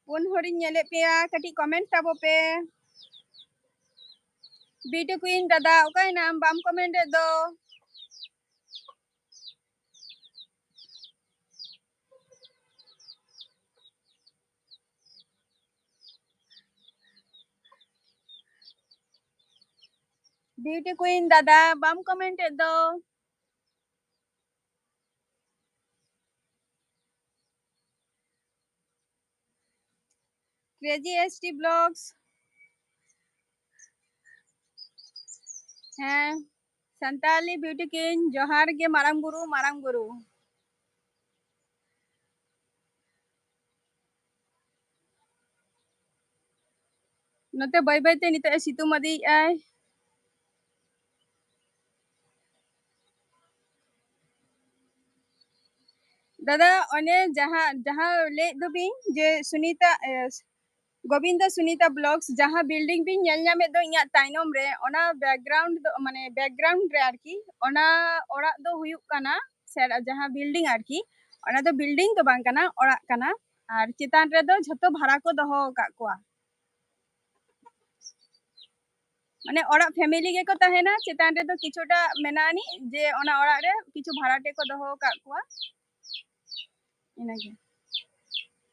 ᱯᱩᱱ ᱦᱚᱲᱤᱧ ᱧᱮᱞᱮᱫ ᱯᱮᱭᱟ, ᱠᱟᱹᱴᱤᱡ ᱠᱚᱢᱮᱱᱴ ᱛᱟᱵᱚ ᱯᱮ᱾ ᱵᱤᱭᱩᱴᱤ ᱠᱩᱭᱤᱱ ᱫᱟᱫᱟ, ᱚᱠᱟᱭᱮᱱᱟᱢ? ᱵᱟᱢ ᱠᱚᱢᱮᱱᱴ ᱮᱫ ᱫᱚ᱾ ᱵᱤᱭᱩᱴᱤ ᱠᱩᱭᱤᱱ ᱫᱟᱫᱟ, ᱵᱟᱢ ᱠᱚᱢᱮᱱᱴ ᱮᱫ ᱫᱚ᱾ Crazy S T blogs. ᱦᱮᱸ, ᱥᱟᱱᱛᱟᱞᱤ ᱵᱤᱭᱩᱴᱤ ᱠᱩᱭᱤᱱ, ᱡᱚᱦᱟᱨ ᱜᱮ ᱢᱟᱨᱟᱝ ᱵᱩᱨᱩ, ᱢᱟᱨᱟᱝ ᱵᱩᱨᱩ᱾ ᱱᱚᱛᱮ ᱵᱟᱹᱭ ᱵᱟᱹᱭ ᱛᱮ ᱱᱤᱛᱚᱜ ᱮ ᱥᱤᱛᱩᱝ ᱤᱫᱤᱭᱮᱜᱼᱟᱭ᱾ ᱫᱟᱫᱟ, ᱚᱱᱮ ᱡᱟᱦᱟᱸ, ᱡᱟᱦᱟᱸ ᱞᱟᱹᱭᱮᱫ ᱫᱚᱵᱤᱱ ᱡᱮ ᱥᱩᱱᱤᱛᱟ, ᱮ, ᱜᱳᱵᱤᱱᱫᱟ ᱥᱩᱱᱤᱛᱟ ᱵᱞᱚᱠᱥ, ᱡᱟᱦᱟᱸ ᱵᱤᱞᱰᱤᱝ ᱵᱤᱱ ᱧᱮᱞ ᱧᱟᱢᱮᱫ ᱫᱚ ᱤᱧᱟᱹᱜ ᱛᱟᱭᱱᱚᱢ ᱨᱮ, ᱚᱱᱟ ᱵᱮᱠᱜᱨᱟᱣᱩᱱᱰ ᱫᱚ, ᱢᱟᱱᱮ ᱵᱮᱠᱜᱨᱟᱣᱩᱱᱰ ᱨᱮ ᱟᱨᱠᱤ, ᱚᱱᱟ ᱚᱲᱟᱜ ᱫᱚ ᱦᱩᱭᱩᱜ ᱠᱟᱱᱟ ᱥᱮ ᱡᱟᱦᱟᱸ ᱵᱤᱞᱰᱤᱝ ᱟᱨᱠᱤ, ᱚᱱᱟ ᱫᱚ ᱵᱤᱞᱰᱤᱝ ᱫᱚ ᱵᱟᱝ ᱠᱟᱱᱟ, ᱚᱲᱟᱜ ᱠᱟᱱᱟ᱾ ᱟᱨ ᱪᱮᱛᱟᱱ ᱨᱮᱫᱚ ᱡᱷᱚᱛᱚ ᱵᱷᱟᱲᱟ ᱠᱚ ᱫᱚᱦᱚ ᱟᱠᱟᱫ ᱠᱚᱣᱟ᱾ ᱢᱟᱱᱮ ᱚᱲᱟᱜ ᱯᱷᱮᱢᱤᱞᱤ ᱜᱮᱠᱚ ᱛᱟᱦᱮᱱᱟ, ᱪᱮᱛᱟᱱ ᱨᱮᱫᱚ ᱠᱤᱪᱷᱩᱴᱟ ᱢᱮᱱᱟᱜ ᱟᱹᱱᱤᱡ ᱡᱮ ᱚᱱᱟ ᱚᱲᱟᱜ ᱨᱮ ᱠᱤᱪᱷᱩ ᱵᱷᱟᱲᱟᱴᱮ ᱠᱚ ᱫᱚᱦᱚ ᱟᱠᱟᱫ ᱠᱚᱣᱟ, ᱤᱱᱟᱹᱜᱮ᱾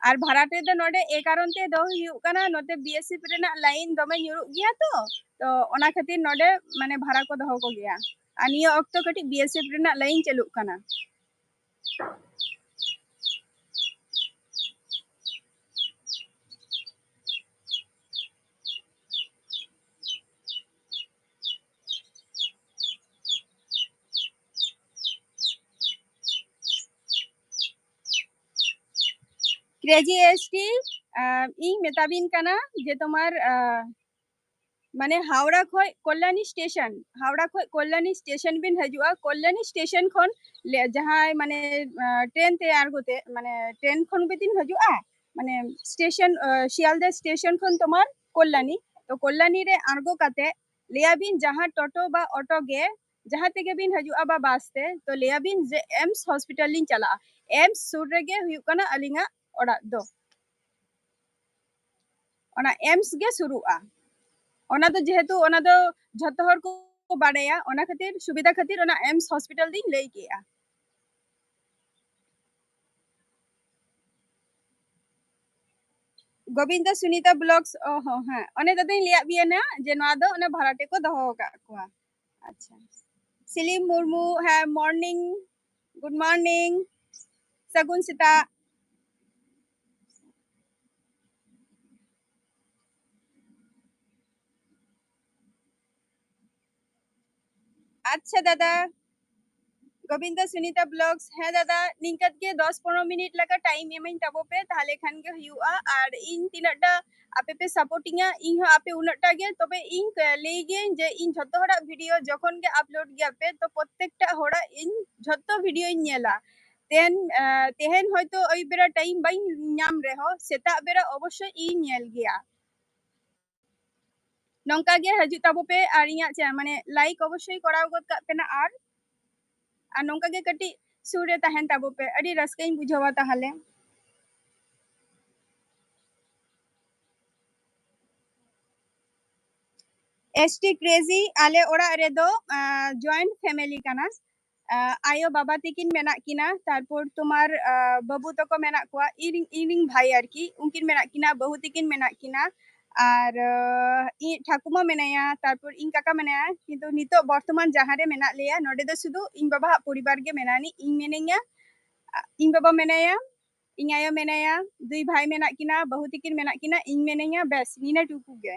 ᱟᱨ ᱵᱷᱟᱲᱟᱴᱮ ᱫᱚ ᱱᱚᱰᱮ ᱮ ᱠᱟᱨᱚᱱ ᱛᱮ ᱫᱚᱦᱚ ᱦᱩᱭᱩᱜ ᱠᱟᱱᱟ, ᱱᱚᱛᱮ ᱵᱤ ᱮᱥ ᱮᱯᱷ ᱨᱮᱱᱟᱜ ᱞᱟᱭᱤᱱ ᱫᱚᱢᱮ ᱧᱩᱨᱩᱜ ᱜᱮᱭᱟ ᱛᱚ, ᱛᱚ ᱚᱱᱟ ᱠᱷᱟᱹᱛᱤᱨ ᱱᱚᱰᱮ ᱢᱟᱱᱮ ᱵᱷᱟᱲᱟ ᱠᱚ ᱫᱚᱦᱚ ᱠᱚᱜᱮᱭᱟ᱾ ᱟᱨ ᱱᱤᱭᱟᱹ ᱚᱠᱛᱚ ᱠᱟᱹᱴᱤᱡ ᱵᱤ ᱮᱥ ᱮᱯᱷ ᱨᱮᱱᱟᱜ ᱞᱟᱭᱤᱱ ᱪᱟᱹᱞᱩᱜ ᱠᱟᱱᱟ᱾ ᱠᱨᱮᱡᱤ ᱮᱥ ᱴᱤ, ᱟᱸ, ᱤᱧ ᱢᱮᱛᱟᱵᱤᱱ ᱠᱟᱱᱟ ᱡᱮ ᱛᱳᱢᱟᱨ, ᱟᱸ, ᱢᱟᱱᱮ ᱦᱟᱣᱲᱟ ᱠᱷᱚᱡ ᱠᱚᱞᱞᱟᱱᱤ ᱥᱴᱮᱥᱚᱱ, ᱦᱟᱣᱲᱟ ᱠᱷᱚᱡ ᱠᱚᱞᱞᱟᱱᱤ ᱥᱴᱮᱥᱚᱱ ᱵᱤᱱ ᱦᱤᱡᱩᱜᱼᱟ᱾ ᱠᱚᱞᱞᱟᱱᱤ ᱥᱴᱮᱥᱚᱱ ᱠᱷᱚᱱ ᱞᱮ-, ᱡᱟᱦᱟᱸᱭ ᱢᱟᱱᱮ, ᱟᱸ, ᱴᱨᱮᱱ ᱛᱮ ᱟᱬᱜᱚ ᱛᱮ, ᱢᱟᱱᱮ ᱴᱨᱮᱱ ᱠᱷᱚᱱ ᱵᱤᱱ ᱦᱤᱡᱩᱜᱼᱟ, ᱢᱟᱱᱮ ᱥᱴᱮᱥᱚᱱ, ᱟᱸ, ᱥᱤᱭᱟᱞᱫᱟ ᱥᱴᱮᱥᱚᱱ ᱠᱷᱚᱱ ᱛᱳᱢᱟᱨ ᱠᱚᱞᱞᱟᱱᱤ, ᱛᱚ ᱠᱚᱞᱞᱟᱱᱤ ᱨᱮ ᱟᱬᱜᱚ ᱠᱟᱛᱮ ᱞᱟᱹᱭᱟᱵᱤᱱ ᱡᱟᱦᱟᱸ ᱴᱳᱴᱳ ᱵᱟ ᱚᱴᱳ ᱜᱮ, ᱡᱟᱦᱟᱸ ᱛᱮᱜᱮ ᱵᱤᱱ ᱦᱤᱡᱩᱜᱼᱟ ᱵᱟ ᱵᱟᱥ ᱛᱮ, ᱛᱚ ᱞᱟᱹᱭᱟᱵᱤᱱ ᱡᱮ ᱮᱢᱥ ᱦᱚᱥᱯᱤᱴᱟᱞ ᱞᱤᱧ ᱪᱟᱞᱟᱜᱼᱟ᱾ ᱮᱢᱥ ᱥᱩᱨ ᱨᱮᱜᱮ ᱦᱩᱭᱩᱜ ᱠᱟᱱᱟ ᱟᱹᱞᱤᱧᱟᱜ ᱚᱲᱟᱜ ᱫᱚ᱾ ᱚᱱᱟ ᱮᱢᱥ ᱜᱮ ᱥᱩᱨᱩᱜᱼᱟ᱾ ᱚᱱᱟ ᱫᱚ ᱡᱮᱦᱮᱛᱩ ᱚᱱᱟ ᱫᱚ ᱡᱷᱚᱛᱚ ᱦᱚᱲ ᱠᱚ ᱵᱟᱲᱟᱭᱟ, ᱚᱱᱟ ᱠᱷᱟᱹᱛᱤᱨ, ᱥᱩᱵᱤᱫᱷᱟ ᱠᱷᱟᱹᱛᱤᱨ ᱚᱱᱟ ᱮᱢᱥ ᱦᱚᱥᱯᱤᱴᱟᱞ ᱫᱚᱧ ᱞᱟᱹᱭ ᱠᱮᱜᱼᱟ᱾ ᱜᱳᱵᱤᱱᱫᱟ ᱥᱩᱱᱤᱛᱟ ᱵᱞᱚᱜᱥ, ᱚ ᱦᱚᱸ, ᱦᱮᱸ, ᱚᱱᱮ ᱫᱟᱫᱟᱧ ᱞᱟᱹᱭᱟᱫ ᱵᱤᱭᱟ ᱱᱟ ᱡᱮ ᱱᱚᱣᱟ ᱫᱚ ᱚᱱᱟ ᱵᱷᱟᱲᱟᱴᱮ ᱠᱚ ᱫᱚᱦᱚ ᱟᱠᱟᱫ ᱠᱚᱣᱟ᱾ ᱟᱪᱪᱷᱟ, ᱥᱤᱞᱤᱢ ᱢᱩᱨᱢᱩ, ᱦᱮᱸ, ᱢᱚᱨᱱᱤᱝ, ᱜᱩᱰ ᱢᱚᱨᱱᱤᱝ, ᱥᱟᱹᱜᱩᱱ ᱥᱮᱛᱟᱜ᱾ ᱟᱪᱪᱷᱟ ᱫᱟᱫᱟ, ᱜᱳᱵᱤᱱᱫᱟ ᱥᱩᱱᱤᱛᱟ ᱵᱞᱚᱜᱥ, ᱦᱮᱸ ᱫᱟᱫᱟ, ᱱᱤᱝᱠᱟᱹ ᱜᱮ ᱫᱚᱥ ᱯᱚᱱᱨᱚ ᱢᱤᱱᱤᱴ ᱞᱮᱠᱟ ᱴᱟᱭᱤᱢ ᱮᱢᱟᱹᱧ ᱛᱟᱵᱚ ᱯᱮ, ᱛᱟᱦᱞᱮ ᱠᱷᱟᱱ ᱜᱮ ᱦᱩᱭᱩᱜᱼᱟ᱾ ᱟᱨ ᱤᱧ ᱛᱤᱱᱟᱹᱜ ᱴᱟ ᱟᱯᱮ ᱯᱮ ᱥᱟᱯᱳᱨᱴᱤᱧᱟ, ᱤᱧ ᱦᱚᱸ ᱟᱯᱮ ᱩᱱᱟᱹᱜ ᱴᱟ ᱜᱮ᱾ ᱛᱚᱵᱮ ᱤᱧ ᱠ-, ᱞᱟᱹᱭ ᱜᱤᱭᱟᱹᱧ ᱡᱮ ᱤᱧ ᱡᱷᱚᱛᱚ ᱦᱚᱲᱟᱜ ᱵᱷᱤᱰᱤᱭᱳ ᱡᱚᱠᱷᱚᱱ ᱜᱮ ᱟᱯᱞᱳᱰ ᱜᱮᱭᱟ ᱯᱮ, ᱛᱚ ᱯᱨᱚᱛᱛᱮᱠᱴᱟ ᱦᱚᱲᱟᱜ ᱤᱧ ᱡᱷᱚᱛᱚ ᱵᱷᱤᱰᱤᱭᱳᱧ ᱧᱮᱞᱟ᱾ ᱛᱮᱦᱮᱧ, ᱟᱸ, ᱛᱮᱦᱮᱧ ᱦᱚᱭᱛᱳ ᱟᱹᱭᱩᱵ ᱵᱮᱲᱟ time ᱵᱟᱹᱧ ᱧᱟᱢ ᱨᱮᱦᱚᱸ, ᱥᱮᱛᱟᱜ ᱵᱮᱲᱟ ᱚᱵᱚᱥᱥᱳᱭ ᱤᱧ ᱧᱮᱞ ᱜᱮᱭᱟ᱾ ᱱᱚᱝᱠᱟ ᱜᱮ ᱦᱤᱡᱩᱜ ᱛᱟᱵᱚ ᱯᱮ ᱟᱨ ᱤᱧᱟᱹᱜ ᱪᱮ-, ᱢᱟᱱᱮ, like ᱚᱵᱚᱥᱥᱳᱭ ᱠᱚᱨᱟᱣ ᱜᱚᱫ ᱠᱟᱜ ᱯᱮ ᱱᱟ ᱟᱨ, ᱟᱨ ᱱᱚᱝᱠᱟ ᱜᱮ ᱠᱟᱹᱴᱤᱡ ᱥᱩᱨ ᱨᱮ ᱛᱟᱦᱮᱱ ᱛᱟᱵᱚ ᱯᱮ, ᱟᱹᱰᱤ ᱨᱟᱹᱥᱠᱟᱹᱧ ᱵᱩᱡᱷᱟᱹᱣᱟ ᱛᱟᱦᱚᱞᱮ᱾ S T Crazy, ᱟᱞᱮ ᱚᱲᱟᱜ ᱨᱮᱫᱚ, ᱟᱸ, joint family ᱠᱟᱱᱟ᱾ ᱟᱸ, ᱟᱭᱳ ᱵᱟᱵᱟ ᱛᱤᱠᱤᱱ ᱢᱮᱱᱟᱜ ᱠᱤᱱᱟ, ᱛᱟᱨᱯᱚᱨ ᱛᱳᱢᱟᱨ, ᱟᱸ, ᱵᱟᱹᱵᱩ ᱛᱟᱠᱚ ᱢᱮᱱᱟᱜ ᱠᱚᱣᱟ, ᱤᱧ, ᱤᱧ ᱨᱤᱱ ᱵᱷᱟᱭ ᱟᱨᱠᱤ, ᱩᱱᱠᱤᱱ ᱢᱮᱱᱟᱜ ᱠᱤᱱᱟ, ᱵᱟᱹᱦᱩ ᱛᱤᱠᱤᱱ ᱢᱮᱱᱟᱜ ᱠᱤᱱᱟ, ᱟᱨ, ᱟᱸ, ᱤᱧ ᱴᱷᱟᱹᱠᱩᱢᱟ ᱢᱮᱱᱟᱭᱟ, ᱛᱟᱨᱯᱚᱨ ᱤᱧ ᱠᱟᱠᱟ ᱢᱮᱱᱟᱭᱟ᱾ ᱠᱤᱱᱛᱩ ᱱᱤᱛᱚᱜ ᱵᱚᱨᱛᱚᱢᱟᱱ ᱡᱟᱦᱟᱸ ᱨᱮ ᱢᱮᱱᱟᱜ ᱞᱮᱭᱟ, ᱱᱚᱰᱮ ᱫᱚ ᱥᱩᱫᱷᱩ ᱤᱧ ᱵᱟᱵᱟᱣᱟᱜ ᱯᱚᱨᱤᱵᱟᱨ ᱜᱮ ᱢᱮᱱᱟᱜ ᱟᱹᱱᱤᱡ, ᱤᱧ ᱢᱮᱱᱟᱹᱧᱟ, ᱟ, ᱤᱧ ᱵᱟᱵᱟ ᱢᱮᱱᱟᱭᱟ, ᱤᱧ ᱟᱭᱳ ᱢᱮᱱᱟᱭᱟ, ᱫᱩᱭ ᱵᱷᱟᱭ ᱢᱮᱱᱟᱜ ᱠᱤᱱᱟ, ᱵᱟᱹᱦᱩ ᱛᱤᱠᱤᱱ ᱢᱮᱱᱟᱜ ᱠᱤᱱᱟ, ᱤᱧ ᱢᱮᱱᱟᱹᱧᱟ, ᱵᱮᱥ, ᱱᱤᱱᱟᱹ ᱴᱩᱠᱩ ᱜᱮ᱾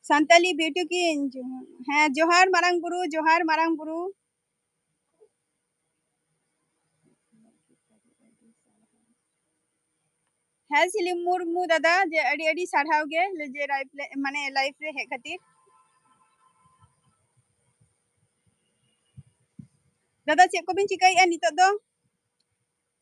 ᱥᱟᱱᱛᱟᱞᱤ Beauty Queen, ᱦᱮᱸ, ᱡᱚᱦᱟᱨ ᱢᱟᱨᱟᱝ ᱵᱩᱨᱩ, ᱡᱚᱦᱟᱨ ᱢᱟᱨᱟᱝ ᱵᱩᱨᱩ᱾ ᱦᱮᱸ, ᱥᱤᱞᱤᱢ ᱢᱩᱨᱢᱩ ᱫᱟᱫᱟ, ᱡᱮ ᱟᱹᱰᱤ ᱟᱹᱰᱤ ᱥᱟᱨᱦᱟᱣ ᱜᱮ, ᱡᱮ live ᱞᱮ, ᱢᱟᱱᱮ live ᱨᱮ ᱦᱮᱡ ᱠᱷᱟᱹᱛᱤᱨ᱾ ᱫᱟᱫᱟ, ᱪᱮᱫ ᱠᱚᱵᱤᱱ ᱪᱤᱠᱟᱹᱭᱮᱫᱼᱟ ᱱᱤᱛᱚᱜ ᱫᱚ?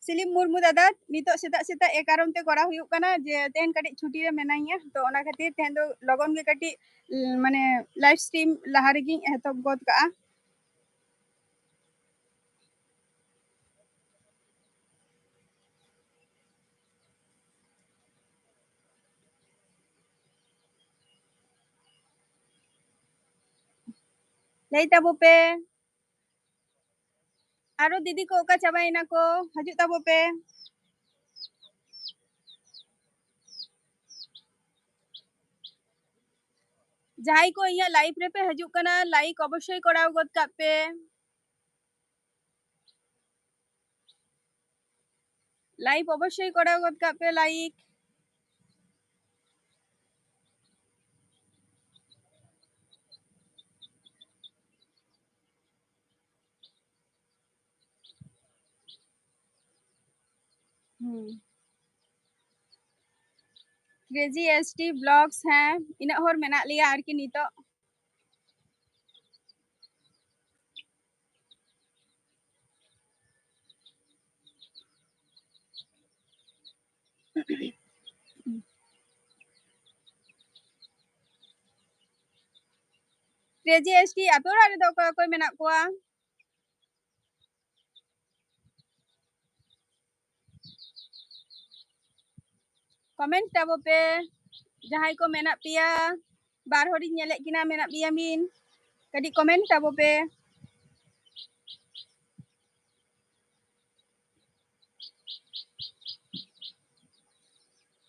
ᱥᱤᱞᱤᱢ ᱢᱩᱨᱢᱩ ᱫᱟᱫᱟ, ᱱᱤᱛᱚᱜ ᱥᱮᱛᱟᱜ ᱥᱮᱛᱟᱜ ᱮ ᱠᱟᱨᱚᱱ ᱛᱮ ᱠᱚᱨᱟᱣ ᱦᱩᱭᱩᱜ ᱠᱟᱱᱟ ᱡᱮ ᱛᱮᱦᱮᱧ ᱠᱟᱹᱴᱤᱡ ᱪᱷᱩᱴᱤ ᱨᱮ ᱢᱮᱱᱟᱧᱟ, ᱛᱚ ᱚᱱᱟ ᱠᱷᱟᱹᱛᱤᱨ ᱛᱮᱦᱮᱧ ᱫᱚ ᱞᱚᱜᱚᱱ ᱜᱮ ᱠᱟᱹᱴᱤᱡ, ᱩᱢ, ᱢᱟᱱᱮ live stream ᱞᱟᱦᱟ ᱨᱮᱜᱤᱧ ᱮᱛᱚᱦᱚᱵ ᱜᱚᱫ ᱠᱟᱜᱼᱟ᱾ ᱞᱟᱹᱭ ᱛᱟᱵᱚ ᱯᱮ᱾ ᱟᱨᱚ ᱫᱤᱫᱤ ᱠᱚ ᱚᱠᱟ ᱪᱟᱵᱟᱭᱮᱱᱟ ᱠᱚ, ᱦᱤᱡᱩᱜ ᱛᱟᱵᱚ ᱯᱮ᱾ ᱡᱟᱦᱟᱸᱭ ᱠᱚ ᱤᱧᱟᱹᱜ live ᱨᱮᱯᱮ ᱦᱤᱡᱩᱜ ᱠᱟᱱᱟ, like ᱚᱵᱚᱥᱥᱳᱭ ᱠᱚᱨᱟᱣ ᱜᱚᱫ ᱠᱟᱜ ᱯᱮ᱾ Like ᱚᱵᱚᱥᱥᱳᱭ ᱠᱚᱨᱟᱣ ᱜᱚᱫ ᱠᱟᱜ ᱯᱮ, like᱾ ᱦᱩᱸ᱾ ᱠᱨᱮᱡᱤ ᱮᱥ ᱴᱤ ᱵᱞᱚᱜᱥ, ᱦᱮᱸ, ᱤᱱᱟᱹᱜ ᱦᱚᱲ ᱢᱮᱱᱟᱜ ᱞᱮᱭᱟ ᱟᱨᱠᱤ ᱱᱤᱛᱚᱜ᱾ ᱠᱨᱮᱡᱤ ᱮᱥ ᱴᱤ, ᱟᱯᱮ ᱚᱲᱟᱜ ᱨᱮᱫᱚ ᱚᱠᱚᱭ ᱚᱠᱚᱭ ᱢᱮᱱᱟᱜ ᱠᱚᱣᱟ? ᱠᱚᱢᱮᱱᱴ ᱛᱟᱵᱚ ᱯᱮ, ᱡᱟᱦᱟᱸᱭ ᱠᱚ ᱢᱮᱱᱟᱜ ᱯᱮᱭᱟ, ᱵᱟᱨ ᱦᱚᱲᱤᱧ ᱧᱮᱞᱮᱫ ᱠᱤᱱᱟ, ᱢᱮᱱᱟᱜ ᱯᱮᱭᱟ ᱢᱤᱱ, ᱠᱟᱹᱴᱤᱡ ᱠᱚᱢᱮᱱᱴ ᱛᱟᱵᱚ ᱯᱮ᱾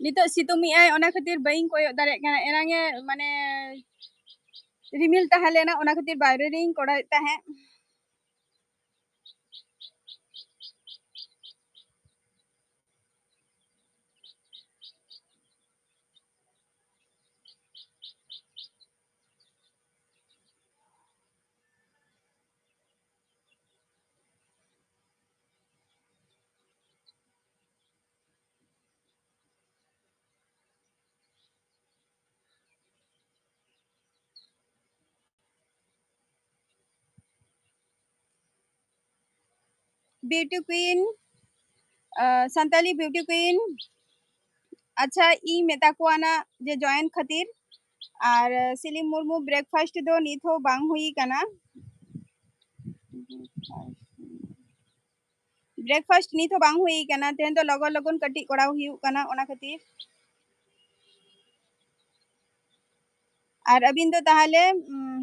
ᱱᱤᱛᱚᱜ ᱥᱤᱛᱩᱝ ᱮᱜᱼᱟᱭ, ᱚᱱᱟ ᱠᱷᱟᱹᱛᱤᱨ ᱵᱟᱹᱧ ᱠᱚᱭᱚᱜ ᱫᱟᱲᱮᱭᱟᱜ ᱠᱟᱱᱟ᱾ ᱮᱱᱟᱝᱮ ᱢᱟᱱᱮ ᱨᱤᱢᱤᱞ ᱛᱟᱦᱮᱸ ᱞᱮᱱᱟ, ᱚᱱᱟ ᱠᱷᱟᱹᱛᱤᱨ ᱵᱟᱭᱨᱮ ᱨᱤᱧ ᱠᱚᱨᱟᱣᱮᱫ ᱛᱟᱦᱮᱸᱫ᱾ ᱵᱤᱭᱩᱴᱤ ᱠᱩᱭᱤᱱ, ᱥᱟᱱᱛᱟᱞᱤ ᱵᱤᱭᱩᱴᱤ ᱠᱩᱭᱤᱱ, ᱟᱪᱪᱷᱟ, ᱤᱧ ᱢᱮᱛᱟ ᱠᱚᱣᱟ ᱱᱟ ᱡᱮ ᱡᱚᱭᱮᱱ ᱠᱷᱟᱹᱛᱤᱨ᱾ ᱟᱨ ᱥᱤᱞᱤᱢ ᱢᱩᱨᱢᱩ, ᱵᱨᱮᱠᱯᱷᱟᱥᱴ ᱫᱚ ᱱᱤᱛ ᱦᱚᱸ ᱵᱟᱝ ᱦᱩᱭ ᱠᱟᱱᱟ᱾ ᱵᱨᱮᱠᱯᱷᱟᱥᱴ ᱱᱤᱛ ᱦᱚᱸ ᱵᱟᱝ ᱦᱩᱭ ᱠᱟᱱᱟ, ᱛᱮᱦᱮᱧ ᱫᱚ ᱞᱚᱜᱚᱱ ᱞᱚᱜᱚᱱ ᱠᱟᱹᱴᱤᱡ ᱠᱚᱨᱟᱣ ᱦᱩᱭᱩᱜ ᱠᱟᱱᱟ, ᱚᱱᱟ ᱠᱷᱟᱹᱛᱤᱨ᱾ ᱟᱨ ᱟᱹᱵᱤᱱ ᱫᱚ ᱛᱟᱦᱚᱞᱮ, ᱩᱢ,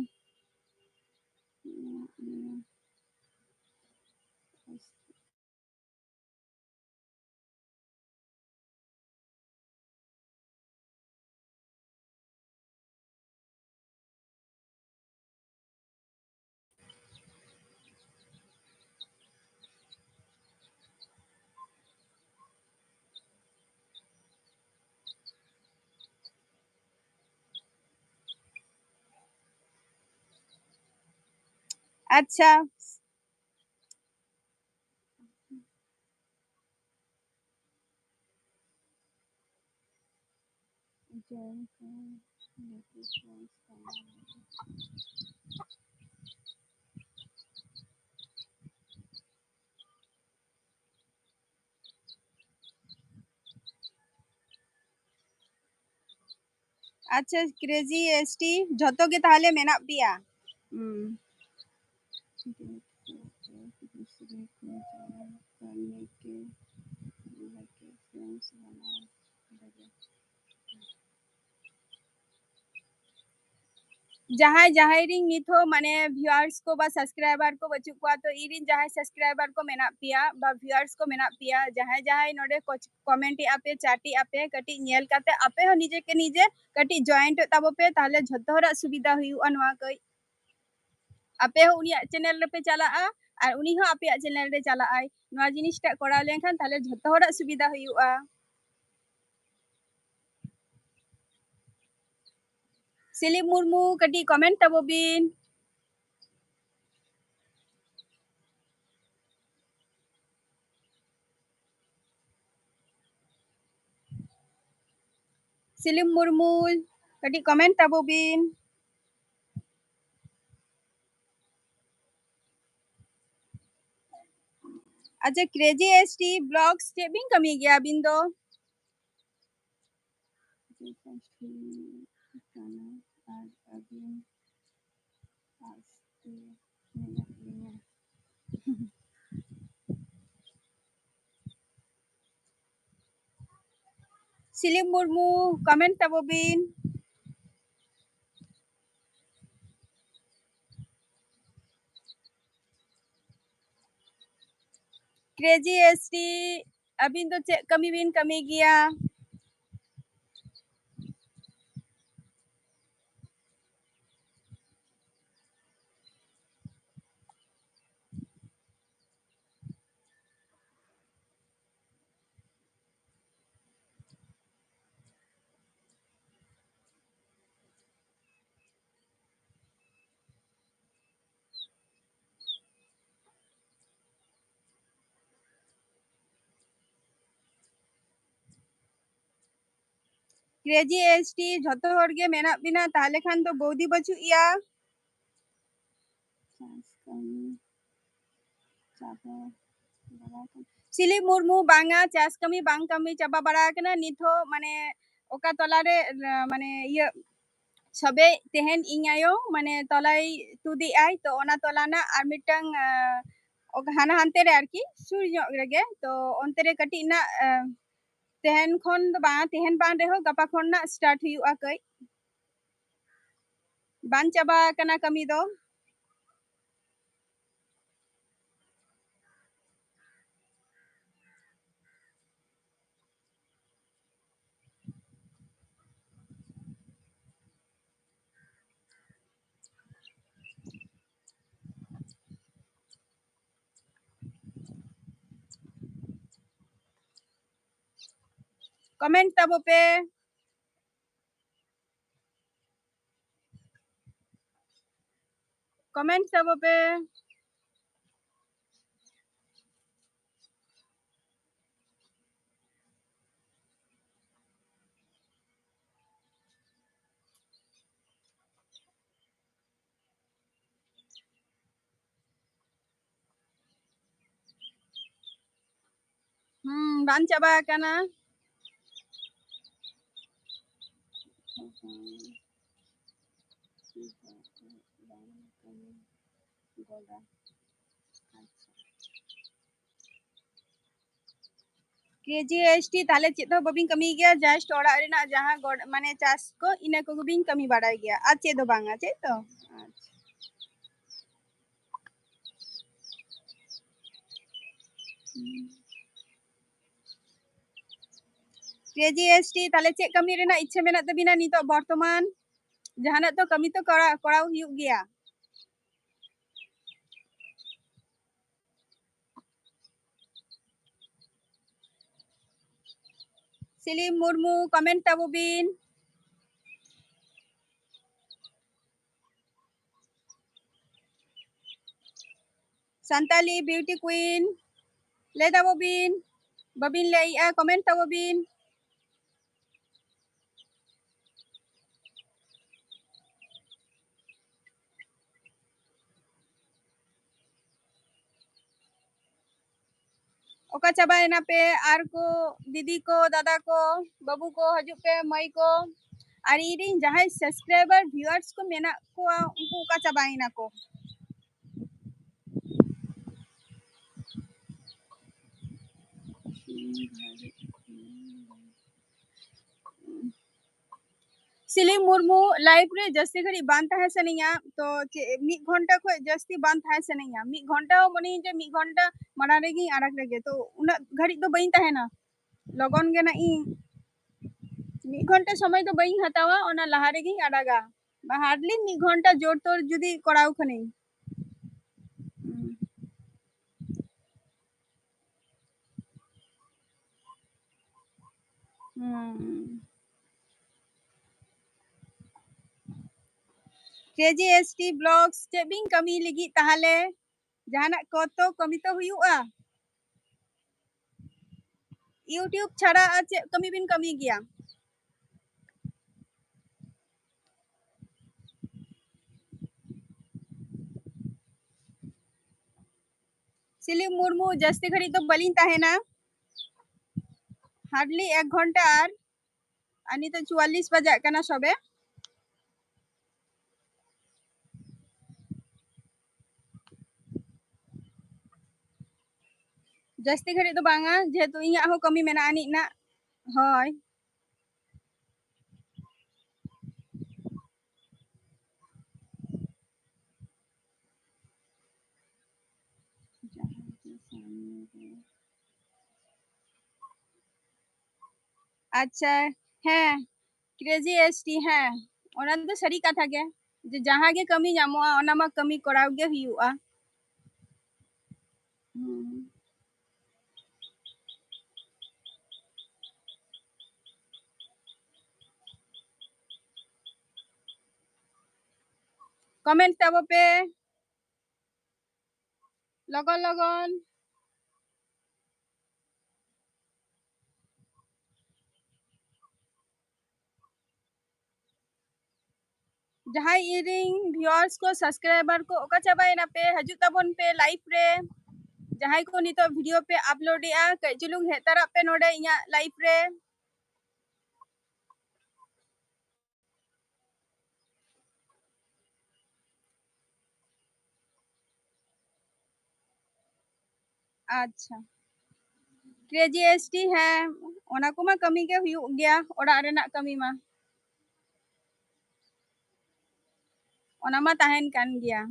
ᱟᱪᱪᱷᱟ, ᱡᱚᱭᱮᱱ ᱠᱚ ᱞᱟᱹᱜᱤᱫ ᱯᱷᱨᱮᱱᱰᱥ ᱵᱮᱱᱟᱣ ᱞᱟᱹᱜᱤᱫ᱾ ᱟᱪᱪᱷᱟ, ᱠᱨᱮᱡᱤ ᱮᱥ ᱴᱤ ᱡᱷᱚᱛᱚ ᱜᱮ ᱛᱟᱦᱞᱮ ᱢᱮᱱᱟᱜ ᱯᱮᱭᱟ? ᱦᱩᱸ᱾ ᱫᱩᱥᱨᱮ ᱠᱚ ᱡᱟᱦᱟᱸ ᱠᱟᱹᱢᱤ ᱜᱮ ᱞᱟᱹᱜᱤᱫ ᱯᱷᱨᱮᱱᱰᱥ ᱵᱮᱱᱟᱣ ᱞᱟᱹᱜᱤᱫ᱾ ᱡᱟᱦᱟᱸᱭ ᱡᱟᱦᱟᱸᱭ ᱨᱤᱱ ᱱᱤᱛ ᱦᱚᱸ ᱢᱟᱱᱮ ᱵᱷᱤᱭᱩᱣᱟᱨᱥ ᱠᱚ ᱵᱟ ᱥᱟᱵᱥᱠᱨᱟᱭᱵᱟᱨ ᱠᱚ ᱵᱟᱹᱪᱩᱜ ᱠᱚᱣᱟ, ᱛᱚ ᱤᱧ ᱨᱤᱱ ᱡᱟᱦᱟᱸᱭ ᱥᱟᱵᱥᱠᱨᱟᱭᱵᱟᱨ ᱠᱚ ᱢᱮᱱᱟᱜ ᱯᱮᱭᱟ ᱵᱟ ᱵᱷᱤᱭᱩᱣᱟᱨᱥ ᱠᱚ ᱢᱮᱱᱟᱜ ᱯᱮᱭᱟ, ᱡᱟᱦᱟᱸᱭ ᱡᱟᱦᱟᱸᱭ ᱱᱚᱰᱮ ᱠᱚ ᱠᱚᱢᱮᱱᱴ ᱮᱫᱼᱟ ᱯᱮ, ᱪᱮᱴ ᱮᱫᱼᱟ ᱯᱮ, ᱠᱟᱹᱴᱤᱡ ᱧᱮᱞ ᱠᱟᱛᱮ ᱟᱯᱮ ᱦᱚᱸ ᱱᱤᱡᱮ ᱠᱮ ᱱᱤᱡᱮ ᱠᱟᱹᱴᱤᱡ ᱡᱚᱭᱮᱱᱴᱚᱜ ᱛᱟᱵᱚ ᱯᱮ, ᱛᱟᱦᱞᱮ ᱡᱷᱚᱛᱚ ᱦᱚᱲᱟᱜ ᱥᱩᱵᱤᱫᱷᱟ ᱦᱩᱭᱩᱜᱼᱟ ᱱᱚᱣᱟ ᱠᱟᱹᱡ᱾ ᱟᱯᱮ ᱦᱚᱸ ᱩᱱᱤᱭᱟᱜ ᱪᱮᱱᱮᱞ ᱨᱮᱯᱮ ᱪᱟᱞᱟᱜᱼᱟ ᱟᱨ ᱩᱱᱤ ᱦᱚᱸ ᱟᱯᱮᱭᱟᱜ ᱪᱮᱱᱮᱞ ᱨᱮ ᱪᱟᱞᱟᱜᱼᱟᱭ᱾ ᱱᱚᱣᱟ ᱡᱤᱱᱤᱥᱴᱟᱜ ᱠᱚᱨᱟᱣ ᱞᱮᱱᱠᱷᱟᱱ ᱛᱟᱦᱞᱮ ᱡᱷᱚᱛᱚ ᱦᱚᱲᱟᱜ ᱥᱩᱵᱤᱫᱷᱟ ᱦᱩᱭᱩᱜᱼᱟ᱾ ᱥᱤᱞᱤᱯ ᱢᱩᱨᱢᱩ, ᱠᱟᱹᱴᱤᱡ ᱠᱚᱢᱮᱱᱴ ᱛᱟᱵᱚ ᱵᱤᱱ᱾ ᱥᱤᱞᱤᱢ ᱢᱩᱨᱢᱩ, ᱠᱟᱹᱴᱤᱡ ᱠᱚᱢᱮᱱᱴ ᱛᱟᱵᱚ ᱵᱤᱱ᱾ ᱟᱪᱪᱷᱟ, ᱠᱨᱮᱡᱤ ᱮᱥ ᱴᱤ ᱵᱞᱚᱜᱥ ᱪᱮᱫ ᱵᱤᱱ ᱠᱟᱹᱢᱤ ᱜᱮᱭᱟ ᱟᱹᱵᱤᱱ ᱫᱚ? ᱠᱟᱱᱟ ᱟᱨ ᱟᱹᱵᱤᱱ ᱟᱥᱛᱮ ᱢᱮᱱᱟᱜ ᱞᱤᱧᱟ᱾ ᱥᱤᱞᱤᱢ ᱢᱩᱨᱢᱩ, ᱠᱚᱢᱮᱱᱴ ᱛᱟᱵᱚ ᱵᱤᱱ᱾ ᱠᱨᱮᱡᱤ ᱮᱥ ᱴᱤ, ᱟᱹᱵᱤᱱ ᱫᱚ ᱪᱮᱫ ᱠᱟᱹᱢᱤ ᱵᱤᱱ ᱠᱟᱹᱢᱤ ᱜᱮᱭᱟ? ᱠᱨᱮᱡᱤ ᱮᱥ ᱴᱤ ᱡᱷᱚᱛᱚ ᱦᱚᱲ ᱜᱮ ᱢᱮᱱᱟᱜ ᱵᱤᱱᱟ, ᱛᱟᱦᱞᱮ ᱠᱷᱟᱱ ᱫᱚ ᱵᱳᱫᱤ ᱵᱟᱹᱪᱩᱜ ᱮᱭᱟ᱾ ᱪᱟᱥ ᱠᱟᱹᱢᱤ ᱪᱟᱵᱟ ᱵᱟᱲᱟ ᱟᱠᱟᱱᱟ᱾ ᱥᱤᱞᱤ ᱢᱩᱨᱢᱩ, ᱵᱟᱝᱟ, ᱪᱟᱥ ᱠᱟᱹᱢᱤ ᱵᱟᱝ ᱠᱟᱹᱢᱤ ᱪᱟᱵᱟ ᱵᱟᱲᱟ ᱟᱠᱟᱱᱟ᱾ ᱱᱤᱛ ᱦᱚᱸ ᱢᱟᱱᱮ ᱚᱠᱟ ᱛᱚᱞᱟ ᱨᱮ, ᱟ, ᱢᱟᱱᱮ ᱤᱭᱟᱹ ᱥᱚᱵᱮ ᱛᱮᱦᱮᱧ ᱤᱧ ᱟᱭᱳ ᱢᱟᱱᱮ ᱛᱚᱞᱟᱭ ᱛᱩᱫᱮᱜᱼᱟᱭ, ᱛᱚ ᱚᱱᱟ ᱛᱚᱞᱟ ᱨᱮᱱᱟᱜ ᱟᱨ ᱢᱤᱫᱴᱟᱝ, ᱟ, ᱚᱠ-, ᱦᱟᱱᱟ ᱦᱟᱱᱛᱮ ᱨᱮ ᱟᱨᱠᱤ ᱥᱩᱨ ᱧᱚᱜ ᱨᱮᱜᱮ, ᱛᱚ ᱚᱱᱛᱮ ᱨᱮ ᱠᱟᱹᱴᱤᱡ ᱨᱮᱱᱟᱜ, ᱟ, ᱛᱮᱦᱮᱧ ᱠᱷᱚᱱ ᱫᱚ ᱵᱟᱝ, ᱛᱮᱦᱮᱧ ᱵᱟᱝ ᱨᱮᱦᱚᱸ ᱜᱟᱯᱟ ᱠᱷᱚᱱ ᱨᱮᱱᱟᱜ start ᱦᱩᱭᱩᱜᱼᱟ ᱠᱟᱹᱡ᱾ ᱵᱟᱝ ᱪᱟᱵᱟ ᱟᱠᱟᱱᱟ ᱠᱟᱹᱢᱤ ᱫᱚ᱾ Comment ᱛᱟᱵᱚ ᱯᱮ᱾ Comment ᱛᱟᱵᱚ ᱯᱮ᱾ ᱦᱩᱸ, ᱵᱟᱝ ᱪᱟᱵᱟ ᱟᱠᱟᱱᱟ᱾ ᱠᱮ ᱡᱤ ᱮᱥ ᱴᱤ ᱛᱟᱦᱞᱮ ᱪᱮᱫ ᱦᱚᱸ ᱵᱟᱵᱤᱱ ᱠᱟᱹᱢᱤ ᱜᱮᱭᱟ, just ᱚᱲᱟᱜ ᱨᱮᱱᱟᱜ ᱡᱟᱦᱟᱸ ᱜᱚᱰ-, ᱢᱟᱱᱮ ᱪᱟᱥ ᱠᱚ, ᱤᱱᱟᱹ ᱠᱚᱜᱮ ᱵᱤᱱ ᱠᱟᱹᱢᱤ ᱵᱟᱲᱟᱭ ᱜᱮᱭᱟ, ᱟᱨ ᱪᱮᱫ ᱦᱚᱸ ᱵᱟᱝᱟ, ᱪᱮᱫ ᱛᱚ? ᱟᱪᱪᱷᱟ᱾ ᱠᱮ ᱡᱤ ᱮᱥ ᱴᱤ, ᱛᱟᱦᱞᱮ ᱪᱮᱫ ᱠᱟᱹᱢᱤ ᱨᱮᱱᱟᱜ ᱤᱪᱪᱷᱟᱹ ᱢᱮᱱᱟᱜ ᱛᱟᱵᱤᱱᱟ ᱱᱤᱛᱚᱜ ᱵᱚᱨᱛᱚᱢᱟᱱ? ᱡᱟᱦᱟᱱᱟᱜ ᱛᱚ ᱠᱟᱹᱢᱤ ᱛᱚ ᱠᱚᱨᱟᱣ, ᱠᱚᱨᱟᱣ ᱦᱩᱭᱩᱜ ᱜᱮᱭᱟ᱾ ᱥᱤᱞᱤᱢ ᱢᱩᱨᱢᱩ, comment ᱛᱟᱵᱚ ᱵᱤᱱ᱾ ᱥᱟᱱᱛᱟᱞᱤ beauty queen, ᱞᱟᱹᱭ ᱛᱟᱵᱚ ᱵᱤᱱ, ᱵᱟᱵᱤᱱ ᱞᱟᱹᱭᱮᱜᱼᱟ, comment ᱛᱟᱵᱚ ᱵᱤᱱ᱾ ᱚᱠᱟ ᱪᱟᱵᱟᱭᱮᱱᱟ ᱯᱮ? ᱟᱨ ᱠᱚ ᱫᱤᱫᱤ ᱠᱚ, ᱫᱟᱫᱟ ᱠᱚ, ᱵᱟᱹᱵᱩ ᱠᱚ, ᱦᱤᱡᱩᱜ ᱯᱮ ᱢᱟᱹᱭ ᱠᱚ᱾ ᱟᱨ ᱤᱧᱨᱮᱱ ᱡᱟᱦᱟᱸᱭ subscriber, viewers ᱠᱚ ᱢᱮᱱᱟᱜ ᱠᱚᱣᱟ, ᱩᱱᱠᱩ ᱚᱠᱟ ᱪᱟᱵᱟᱭᱮᱱᱟ ᱠᱚ? ᱥᱤᱞᱤ ᱢᱩᱨᱢᱩ, live ᱨᱮ ᱡᱟᱹᱥᱛᱤ ᱜᱷᱟᱹᱲᱤᱡ ᱵᱟᱝ ᱛᱟᱦᱮᱸ ᱥᱟᱱᱟᱧᱟ᱾ ᱛᱚ ᱪᱮᱫ, ᱢᱤᱫ ᱜᱷᱚᱱᱴᱟ ᱠᱷᱚᱱ ᱡᱟᱹᱥᱛᱤ ᱵᱟᱝ ᱛᱟᱦᱮᱸ ᱥᱟᱱᱟᱧᱟ᱾ ᱢᱤᱫ ᱜᱷᱚᱱᱴᱟ ᱦᱚᱸ ᱢᱚᱱᱮᱭᱟᱹᱧ ᱡᱮ ᱢᱤᱫ ᱜᱷᱚᱱᱴᱟ ᱢᱟᱲᱟᱝ ᱨᱮᱜᱮᱧ ᱟᱲᱟᱜ ᱞᱮᱜᱮ᱾ ᱛᱚ ᱩᱱᱟᱹᱜ ᱜᱷᱟᱹᱲᱤᱡ ᱫᱚ ᱵᱟᱹᱧ ᱛᱟᱦᱮᱱᱟ᱾ ᱞᱚᱜᱚᱱ ᱜᱮ ᱱᱟᱜ ᱤᱧ, ᱢᱤᱫ ᱜᱷᱚᱱᱴᱟ ᱥᱚᱢᱚᱭ ᱫᱚ ᱵᱟᱹᱧ ᱦᱟᱛᱟᱣᱟ, ᱚᱱᱟ ᱞᱟᱦᱟ ᱨᱮᱜᱮᱧ ᱟᱲᱟᱜᱟ᱾ ᱵᱟ, hardly ᱢᱤᱫ ᱜᱷᱚᱱᱴᱟ ᱡᱳᱨ ᱛᱳᱨ ᱡᱩᱫᱤ ᱠᱚᱨᱟᱣ ᱠᱷᱟᱱᱤᱧ᱾ ᱦᱩᱸ᱾ ᱦᱩᱸ᱾ K G S T Vlogs, ᱪᱮᱫ ᱵᱤᱱ ᱠᱟᱹᱢᱤ ᱞᱟᱹᱜᱤᱫ ᱛᱟᱦᱚᱞᱮ? ᱡᱟᱦᱟᱱᱟᱜ ᱠᱚ ᱛᱚ ᱠᱟᱹᱢᱤ ᱛᱚ ᱦᱩᱭᱩᱜᱼᱟ᱾ YouTube ᱪᱷᱟᱲᱟ ᱟᱨ ᱪᱮᱫ ᱠᱟᱹᱢᱤ ᱵᱤᱱ ᱠᱟᱹᱢᱤ ᱜᱮᱭᱟ? ᱥᱤᱞᱤ ᱢᱩᱨᱢᱩ, ᱡᱟᱹᱥᱛᱤ ᱜᱷᱟᱹᱲᱤᱡ ᱫᱚ ᱵᱟᱹᱞᱤᱧ ᱛᱟᱦᱮᱱᱟ, hardly ᱮᱠ ᱜᱷᱚᱱᱴᱟ᱾ ᱟᱨ, ᱟᱨ ᱱᱤᱛᱚᱜ ᱪᱩᱣᱟᱞᱞᱤᱥ ᱵᱟᱡᱟᱜ ᱠᱟᱱᱟ ᱥᱚᱵᱮ᱾ ᱡᱟᱹᱥᱛᱤ ᱜᱷᱟᱹᱲᱤᱡ ᱫᱚ ᱵᱟᱝᱟ, ᱡᱮᱦᱮᱛᱩ ᱤᱧᱟᱹᱜ ᱦᱚᱸ ᱠᱟᱹᱢᱤ ᱢᱮᱱᱟᱜ ᱟᱹᱱᱤᱡ ᱱᱟᱜ᱾ ᱦᱳᱭ᱾ ᱟᱪᱪᱷᱟ, ᱦᱮᱸ, K G S T, ᱦᱮᱸ, ᱚᱱᱟ ᱫᱚ ᱥᱟᱹᱨᱤ ᱠᱟᱛᱷᱟ ᱜᱮ, ᱡᱮ ᱡᱟᱦᱟᱸ ᱜᱮ ᱠᱟᱹᱢᱤ ᱧᱟᱢᱚᱜᱼᱟ, ᱚᱱᱟ ᱢᱟ ᱠᱟᱹᱢᱤ ᱠᱚᱨᱟᱣ ᱜᱮ ᱦᱩᱭᱩᱜᱼᱟ᱾ ᱦᱩᱸ᱾ Comment ᱛᱟᱵᱚ ᱯᱮ ᱞᱚᱜᱚᱱ ᱞᱚᱜᱚᱱ᱾ ᱡᱟᱦᱟᱸᱭ ᱤᱧᱨᱮᱱ viewers ᱠᱚ, subscriber ᱠᱚ, ᱚᱠᱟ ᱪᱟᱵᱟᱭᱮᱱᱟ ᱯᱮ? ᱦᱤᱡᱩᱜ ᱛᱟᱵᱚᱱ ᱯᱮ live ᱨᱮ᱾ ᱡᱟᱦᱟᱸᱭ ᱠᱚ ᱱᱤᱛᱚᱜ video ᱯᱮ upload ᱮᱜᱼᱟ, ᱠᱟᱹᱡ ᱪᱩᱞᱩᱝ ᱦᱮᱡ ᱛᱟᱨᱟᱜ ᱯᱮ ᱱᱚᱰᱮ ᱤᱧᱟᱹᱜ live ᱨᱮ᱾ ᱟᱪᱪᱷᱟ, ᱠᱨᱮᱡᱤ ᱮᱥ ᱴᱤ, ᱦᱮᱸ, ᱚᱱᱟ ᱠᱚᱢᱟ ᱠᱟᱹᱢᱤ ᱜᱮ ᱦᱩᱭᱩᱜ ᱜᱮᱭᱟ, ᱚᱲᱟᱜ ᱨᱮᱱᱟᱜ ᱠᱟᱹᱢᱤ ᱢᱟ᱾ ᱚᱱᱟ ᱢᱟ ᱛᱟᱦᱮᱱ ᱠᱟᱱ ᱜᱮᱭᱟ᱾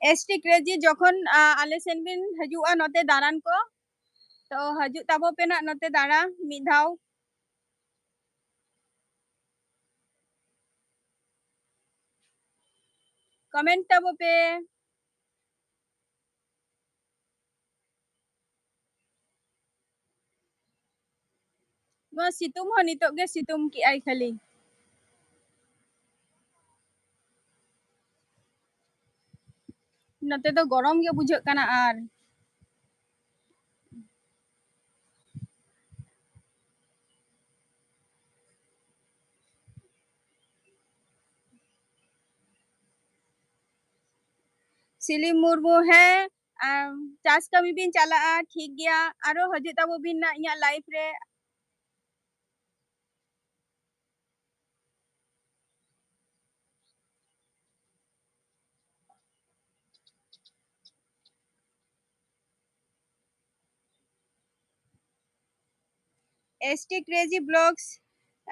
ᱮᱥ ᱴᱤ ᱠᱨᱮᱡᱤ ᱡᱚᱠᱷᱚᱱ, ᱟ, ᱟᱞᱮ ᱥᱮᱱ ᱵᱤᱱ ᱦᱤᱡᱩᱜᱼᱟ ᱱᱚᱛᱮ ᱫᱟᱬᱟᱱ ᱠᱚ, ᱛᱚ ᱦᱤᱡᱩᱜ ᱛᱟᱵᱚ ᱯᱮ ᱱᱟᱜ ᱱᱚᱛᱮ ᱫᱟᱬᱟ ᱢᱤᱫ ᱫᱷᱟᱣ᱾ Comment ᱛᱟᱵᱚ ᱯᱮ᱾ ᱱᱚᱣᱟ ᱥᱤᱛᱩᱝ ᱦᱚᱸ ᱱᱤᱛᱚᱜ ᱜᱮ ᱥᱤᱛᱩᱝ ᱠᱮᱜᱼᱟᱭ ᱠᱷᱟᱹᱞᱤ᱾ ᱱᱚᱛᱮ ᱫᱚ ᱜᱚᱨᱚᱢ ᱜᱮ ᱵᱩᱡᱷᱟᱹᱜ ᱠᱟᱱᱟ ᱟᱨ᱾ ᱥᱤᱞᱤ ᱢᱩᱨᱢᱩ, ᱦᱮᱸ, ᱟᱢ ᱪᱟᱥ ᱠᱟᱹᱢᱤ ᱵᱤᱱ ᱪᱟᱞᱟᱜᱼᱟ, ᱴᱷᱤᱠ ᱜᱮᱭᱟ, ᱟᱨᱚ ᱦᱤᱡᱩᱜ ᱛᱟᱵᱚ ᱵᱤᱱ ᱱᱟᱜ ᱤᱧᱟᱹᱜ live ᱨᱮ᱾ ᱮᱥ ᱴᱤ Crazy Vlogs,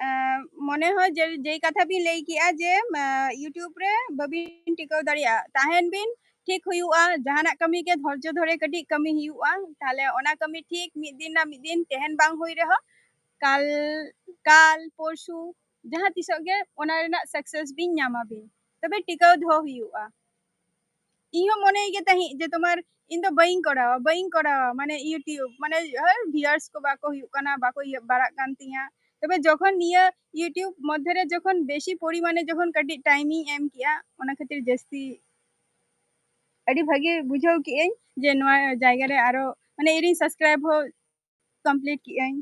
ᱟᱸ, ᱢᱚᱱᱮ ᱦᱚᱸ ᱡᱮ, ᱡᱮᱭ ᱠᱟᱛᱷᱟ ᱵᱤᱱ ᱞᱟᱹᱭ ᱠᱮᱜᱼᱟ ᱡᱮ, ᱟᱸ, YouTube ᱨᱮ ᱵᱟᱹᱵᱤᱱ ᱴᱤᱠᱟᱹᱣ ᱫᱟᱲᱮᱭᱟᱜᱼᱟ, ᱛᱟᱦᱮᱱ ᱵᱤᱱ, ᱴᱷᱤᱠ ᱦᱩᱭᱩᱜᱼᱟ᱾ ᱡᱟᱦᱟᱱᱟᱜ ᱠᱟᱹᱢᱤ ᱜᱮ ᱫᱷᱳᱨᱡᱚ ᱫᱷᱚᱨᱮ ᱠᱟᱹᱴᱤᱡ ᱠᱟᱹᱢᱤ ᱦᱩᱭᱩᱜᱼᱟ, ᱛᱟᱦᱞᱮ ᱚᱱᱟ ᱠᱟᱹᱢᱤ ᱴᱷᱤᱠ ᱢᱤᱫ ᱫᱤᱱ ᱱᱟ ᱢᱤᱫ ᱫᱤᱱ ᱛᱮᱦᱮᱱ ᱵᱟᱝ ᱦᱩᱭ ᱨᱮᱦᱚᱸ, ᱠᱟᱞ, ᱠᱟᱞ, ᱯᱚᱨᱥᱩ, ᱡᱟᱦᱟᱸ ᱛᱤᱥᱚᱜ ᱜᱮ ᱚᱱᱟ ᱨᱮᱱᱟᱜ success ᱵᱤᱱ ᱧᱟᱢᱟ ᱵᱤᱱ, ᱛᱚᱵᱮ ᱴᱤᱠᱟᱹᱣ ᱫᱚᱦᱚ ᱦᱩᱭᱩᱜᱼᱟ᱾ ᱤᱧ ᱦᱚᱸ ᱢᱚᱱᱮᱭ ᱜᱮ ᱛᱟᱦᱮᱸᱫ ᱡᱮ ᱛᱳᱢᱟᱨ, ᱤᱧ ᱫᱚ ᱵᱟᱹᱧ ᱠᱚᱨᱟᱣᱟ, ᱵᱟᱹᱧ ᱠᱚᱨᱟᱣᱟ, ᱢᱟᱱᱮ YouTube, ᱢᱟᱱᱮ, ᱦᱳᱭ, viewers ᱠᱚ ᱵᱟᱠᱚ ᱦᱩᱭᱩᱜ ᱠᱟᱱᱟ, ᱵᱟᱠᱚ ᱤᱭᱟᱹ ᱵᱟᱲᱟᱜ ᱠᱟᱱ ᱛᱤᱧᱟ᱾ ᱛᱚᱵᱮ ᱡᱚᱠᱷᱚᱱ ᱱᱤᱭᱟᱹ YouTube ᱢᱚᱫᱽᱫᱷᱮ ᱨᱮ ᱡᱚᱠᱷᱚᱱ ᱵᱮᱥᱤ ᱯᱚᱨᱤᱢᱟᱱᱮ ᱡᱚᱠᱷᱚᱱ ᱠᱟᱹᱴᱤᱡ time ᱤᱧ ᱮᱢ ᱠᱮᱜᱼᱟ, ᱚᱱᱟ ᱠᱷᱟᱹᱛᱤᱨ ᱡᱟᱹᱥᱛᱤ ᱟᱹᱰᱤ ᱵᱷᱟᱜᱮ ᱵᱩᱡᱷᱟᱹᱣ ᱠᱮᱜᱼᱟᱹᱧ ᱡᱮ ᱱᱚᱣᱟ ᱡᱟᱭᱜᱟ ᱨᱮ ᱟᱨᱚ, ᱢᱟᱱᱮ, ᱤᱧ ᱨᱮᱱ subscribe ᱦᱚᱸ complete ᱠᱮᱜᱼᱟᱹᱧ᱾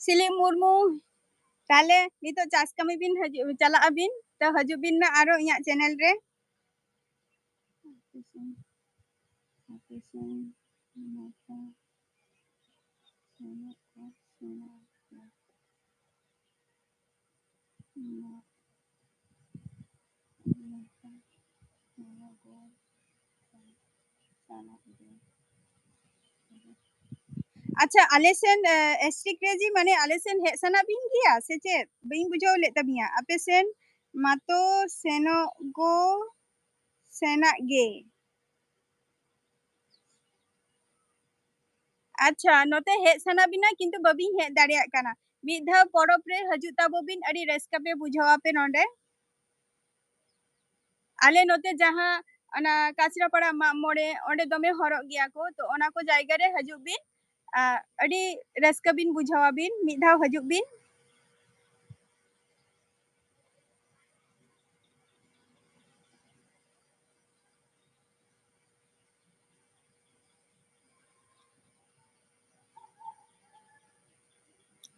ᱥᱤᱞᱤ ᱢᱩᱨᱢᱩ, ᱛᱟᱦᱞᱮ ᱱᱤᱛᱚᱜ ᱪᱟᱥ ᱠᱟᱹᱢᱤ ᱵᱤᱱ ᱦᱤᱡᱩᱜ, ᱪᱟᱞᱟᱜ ᱟᱹᱵᱤᱱ, ᱛᱚ ᱦᱤᱡᱩᱜ ᱵᱤᱱ ᱱᱟ ᱟᱨᱚ ᱤᱧᱟᱹᱜ channel ᱨᱮ᱾ ᱟᱪᱪᱷᱟ, ᱟᱞᱮ ᱥᱮᱱ, ᱮ, ᱮᱥᱴᱤ ᱠᱨᱮᱡᱤ ᱢᱟᱱᱮ ᱟᱞᱮ ᱥᱮᱱ ᱦᱮᱡ ᱥᱟᱱᱟ ᱵᱤᱱ ᱜᱮᱭᱟ ᱥᱮ ᱪᱮᱫ? ᱵᱟᱹᱧ ᱵᱩᱡᱷᱟᱹᱣ ᱞᱮᱫ ᱛᱟᱵᱤᱱᱟ᱾ ᱟᱯᱮ ᱥᱮᱱ ᱢᱟᱛᱚ ᱥᱮᱱᱚᱜ ᱜᱚ ᱥᱮᱱᱟᱜ ᱜᱮ᱾ ᱟᱪᱪᱷᱟ, ᱱᱚᱛᱮ ᱦᱮᱡ ᱥᱟᱱᱟ ᱵᱤᱱᱟ ᱠᱤᱱᱛᱩ ᱵᱟᱹᱵᱤᱱ ᱦᱮᱡ ᱫᱟᱲᱮᱭᱟᱜ ᱠᱟᱱᱟ᱾ ᱢᱤᱫ ᱫᱷᱟᱣ ᱯᱚᱨᱚᱵᱽ ᱨᱮ ᱦᱤᱡᱩᱜ ᱛᱟᱵᱚ ᱵᱤᱱ, ᱟᱹᱰᱤ ᱨᱟᱹᱥᱠᱟᱹ ᱯᱮ ᱵᱩᱡᱷᱟᱹᱣᱟ ᱯᱮ ᱱᱚᱰᱮ᱾ ᱟᱞᱮ ᱱᱚᱛᱮ ᱡᱟᱦᱟᱸ ᱚᱱᱟ ᱠᱟᱪᱨᱟᱯᱟᱲᱟ ᱢᱟᱜ ᱢᱚᱬᱮ, ᱚᱸᱰᱮ ᱫᱚᱢᱮ ᱦᱚᱲᱚᱜ ᱜᱮᱭᱟ ᱠᱚ, ᱛᱚ ᱚᱱᱟ ᱠᱚ ᱡᱟᱭᱜᱟ ᱨᱮ ᱦᱤᱡᱩᱜ ᱵᱤᱱ, ᱟ, ᱟᱹᱰᱤ ᱨᱟᱹᱥᱠᱟᱹ ᱵᱤᱱ ᱵᱩᱡᱷᱟᱹᱣᱟ ᱵᱤᱱ, ᱢᱤᱫ ᱫᱷᱟᱣ ᱦᱤᱡᱩᱜ ᱵᱤᱱ᱾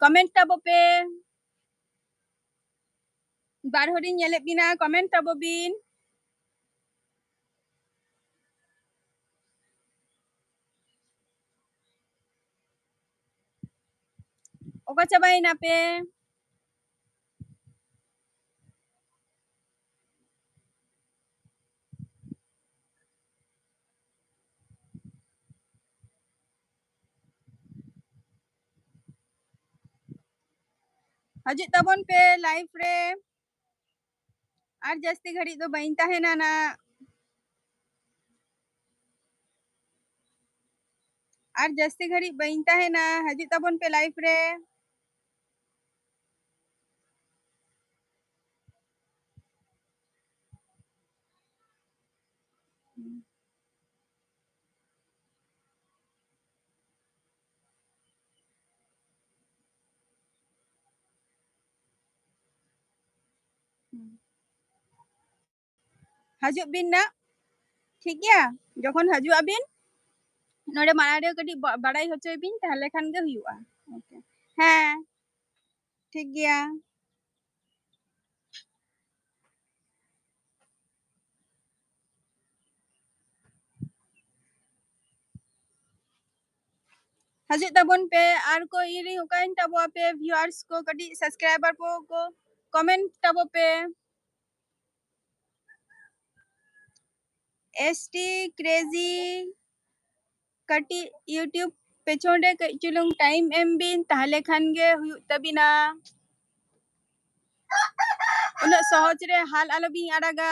Comment ᱛᱟᱵᱚ ᱯᱮ᱾ ᱵᱟᱨ ᱦᱚᱲᱤᱧ ᱧᱮᱞᱮᱫ ᱵᱤᱱᱟ, comment ᱛᱟᱵᱚ ᱵᱤᱱ᱾ ᱚᱠᱟ ᱪᱟᱵᱟᱭᱮᱱᱟ ᱯᱮ? ᱦᱤᱡᱩᱜ ᱛᱟᱵᱚᱱ ᱯᱮ live ᱨᱮ᱾ ᱟᱨ ᱡᱟᱹᱥᱛᱤ ᱜᱷᱟᱹᱲᱤᱡ ᱫᱚ ᱵᱟᱹᱧ ᱛᱟᱦᱮᱱᱟ ᱱᱟᱜ᱾ ᱟᱨ ᱡᱟᱹᱥᱛᱤ ᱜᱷᱟᱹᱲᱤᱡ ᱵᱟᱹᱧ ᱛᱟᱦᱮᱱᱟ, ᱦᱤᱡᱩᱜ ᱛᱟᱵᱚᱱ ᱯᱮ live ᱨᱮ᱾ ᱦᱤᱡᱩᱜ ᱵᱤᱱ ᱱᱟᱜ᱾ ᱴᱷᱤᱠ ᱜᱮᱭᱟ? ᱡᱚᱠᱷᱚᱱ ᱦᱤᱡᱩᱜ ᱟᱵᱤᱱ, ᱱᱚᱰᱮ ᱢᱟᱲᱟᱝ ᱨᱮ ᱠᱟᱹᱴᱤᱡ ᱵᱟ-, ᱵᱟᱲᱟᱭ ᱦᱚᱪᱚᱭ ᱵᱤᱱ, ᱛᱟᱦᱞᱮ ᱠᱷᱟᱱ ᱜᱮ ᱦᱩᱭᱩᱜᱼᱟ᱾ Okay. ᱦᱮᱸ, ᱴᱷᱤᱠ ᱜᱮᱭᱟ᱾ ᱦᱤᱡᱩᱜ ᱛᱟᱵᱚᱱ ᱯᱮ, ᱟᱨ ᱠᱚ ᱤᱧ ᱨᱮᱱ ᱚᱠᱟᱭᱮᱱ ᱛᱟᱵᱚ ᱟᱯᱮ viewers ᱠᱚ, ᱠᱟᱹᱴᱤᱡ subscriber ᱠᱚ, ᱠᱚ comment ᱛᱟᱵᱚ ᱯᱮ᱾ S T Crazy ᱠᱟᱹᱴᱤᱡ YouTube ᱯᱮᱪᱷᱚᱱ ᱨᱮ ᱠᱟᱹᱡ ᱪᱩᱞᱩᱝ time ᱮᱢ ᱵᱤᱱ, ᱛᱟᱦᱞᱮ ᱠᱷᱟᱱ ᱜᱮ ᱦᱩᱭᱩᱜ ᱛᱟᱵᱤᱱᱟ᱾ ᱩᱱᱟᱹᱜ ᱥᱚᱦᱚᱡ ᱨᱮ ᱦᱟᱞ ᱟᱞᱚ ᱵᱤᱱ ᱟᱲᱟᱜᱟ᱾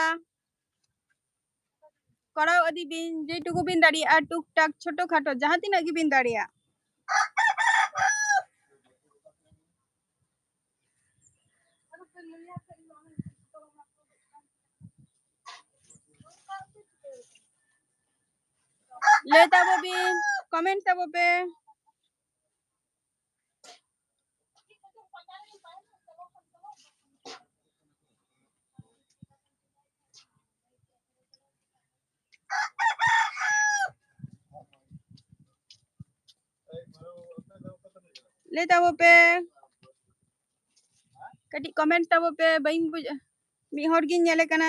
ᱠᱚᱨᱟᱣ ᱤᱫᱤ ᱵᱤᱱ, ᱡᱮᱴᱩᱠᱩ ᱵᱤᱱ ᱫᱟᱲᱮᱭᱟᱜᱼᱟ, ᱴᱩᱠ ᱴᱟᱠ ᱪᱷᱳᱴᱳ ᱠᱷᱟᱴᱳ ᱡᱟᱦᱟᱸ ᱛᱤᱱᱟᱹᱜ ᱜᱮᱵᱤᱱ ᱫᱟᱲᱮᱭᱟᱜ᱾ ᱞᱟᱹᱭ ᱛᱟᱵᱚ ᱵᱤᱱ, comment ᱛᱟᱵᱚ ᱯᱮ᱾ ᱞᱟᱹᱭ ᱛᱟᱵᱚ ᱯᱮ, ᱠᱟᱹᱴᱤᱡ comment ᱛᱟᱵᱚ ᱯᱮ, ᱵᱟᱹᱧ ᱵᱩᱡ, ᱢᱤᱫ ᱦᱚᱲ ᱜᱤᱧ ᱧᱮᱞᱮ ᱠᱟᱱᱟ᱾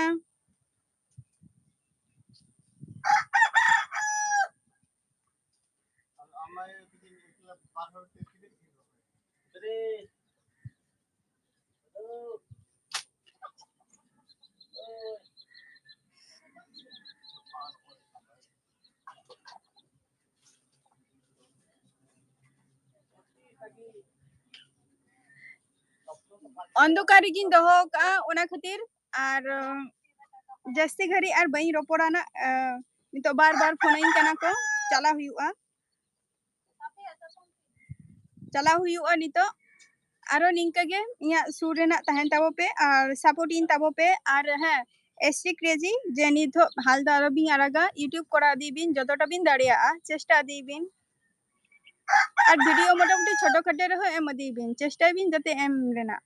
ᱚᱱᱫᱷᱚᱠᱟᱨ ᱨᱮᱜᱤᱧ ᱫᱚᱦᱚ ᱟᱠᱟᱫᱼᱟ, ᱚᱱᱟ ᱠᱷᱟᱹᱛᱤᱨ ᱟᱨ, ᱟᱸ, ᱡᱟᱹᱥᱛᱤ ᱜᱷᱟᱹᱲᱤᱡ ᱟᱨ ᱵᱟᱹᱧ ᱨᱚᱯᱚᱲᱟ ᱱᱟᱜ, ᱟᱸ, ᱱᱤᱛᱚᱜ ᱵᱟᱨ ᱵᱟᱨ ᱯᱷᱳᱱᱟᱹᱧ ᱠᱟᱱᱟ ᱠᱚ, ᱪᱟᱞᱟᱜ ᱦᱩᱭᱩᱜᱼᱟ, ᱪᱟᱞᱟᱜ ᱦᱩᱭᱩᱜᱼᱟ ᱱᱤᱛᱚᱜ᱾ ᱟᱨᱚ ᱱᱤᱝᱠᱟᱹ ᱜᱮ ᱤᱧᱟᱹᱜ ᱥᱩᱨ ᱨᱮᱱᱟᱜ ᱛᱟᱦᱮᱱ ᱛᱟᱵᱚ ᱯᱮ ᱟᱨ support ᱤᱧ ᱛᱟᱵᱚ ᱯᱮ᱾ ᱟᱨ ᱦᱮᱸ, S T Crazy ᱡᱮ ᱱᱤᱛ ᱦᱚᱸ ᱦᱟᱞ ᱫᱚ ᱟᱞᱚ ᱵᱤᱱ ᱟᱲᱟᱜᱟ, YouTube ᱠᱚᱨᱟᱣ ᱤᱫᱤ ᱵᱤᱱ, ᱡᱚᱛᱚᱴᱟ ᱵᱤᱱ ᱫᱟᱲᱮᱭᱟᱜᱼᱟ ᱪᱮᱥᱴᱟ ᱤᱫᱤ ᱵᱤᱱ᱾ ᱟᱨ video ᱢᱚᱴᱟᱢᱩᱴᱤ ᱪᱷᱳᱴᱳ ᱠᱷᱟᱴᱳ ᱨᱮᱦᱚᱸ ᱮᱢ ᱤᱫᱤ ᱵᱤᱱ, ᱪᱮᱥᱴᱟᱭ ᱵᱤᱱ ᱡᱟᱛᱮ ᱮᱢ ᱨᱮᱱᱟᱜ᱾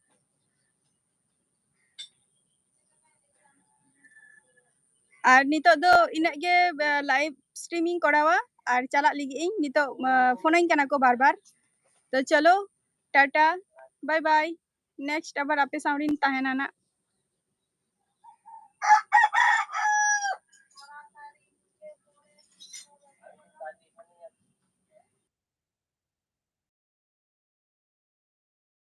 ᱟᱨ ᱱᱤᱛᱚᱜ ᱫᱚ ᱤᱱᱟᱹᱜ ᱜᱮ, ᱟᱸ, live streaming ᱠᱚᱨᱟᱣᱟ ᱟᱨ ᱪᱟᱞᱟᱜ ᱞᱟᱹᱜᱤᱫ ᱤᱧ᱾ ᱱᱤᱛᱚᱜ, ᱟᱸ, ᱯᱷᱳᱱᱟᱹᱧ ᱠᱟᱱᱟ ᱠᱚ ᱵᱟᱨ ᱵᱟᱨ᱾ ᱛᱚ ᱪᱚᱞᱚ, ᱴᱟᱴᱟ, bye bye᱾ Next ᱟᱵᱟᱨ ᱟᱯᱮ ᱥᱟᱶ ᱨᱤᱧ ᱛᱟᱦᱮᱱᱟ ᱱᱟᱜ᱾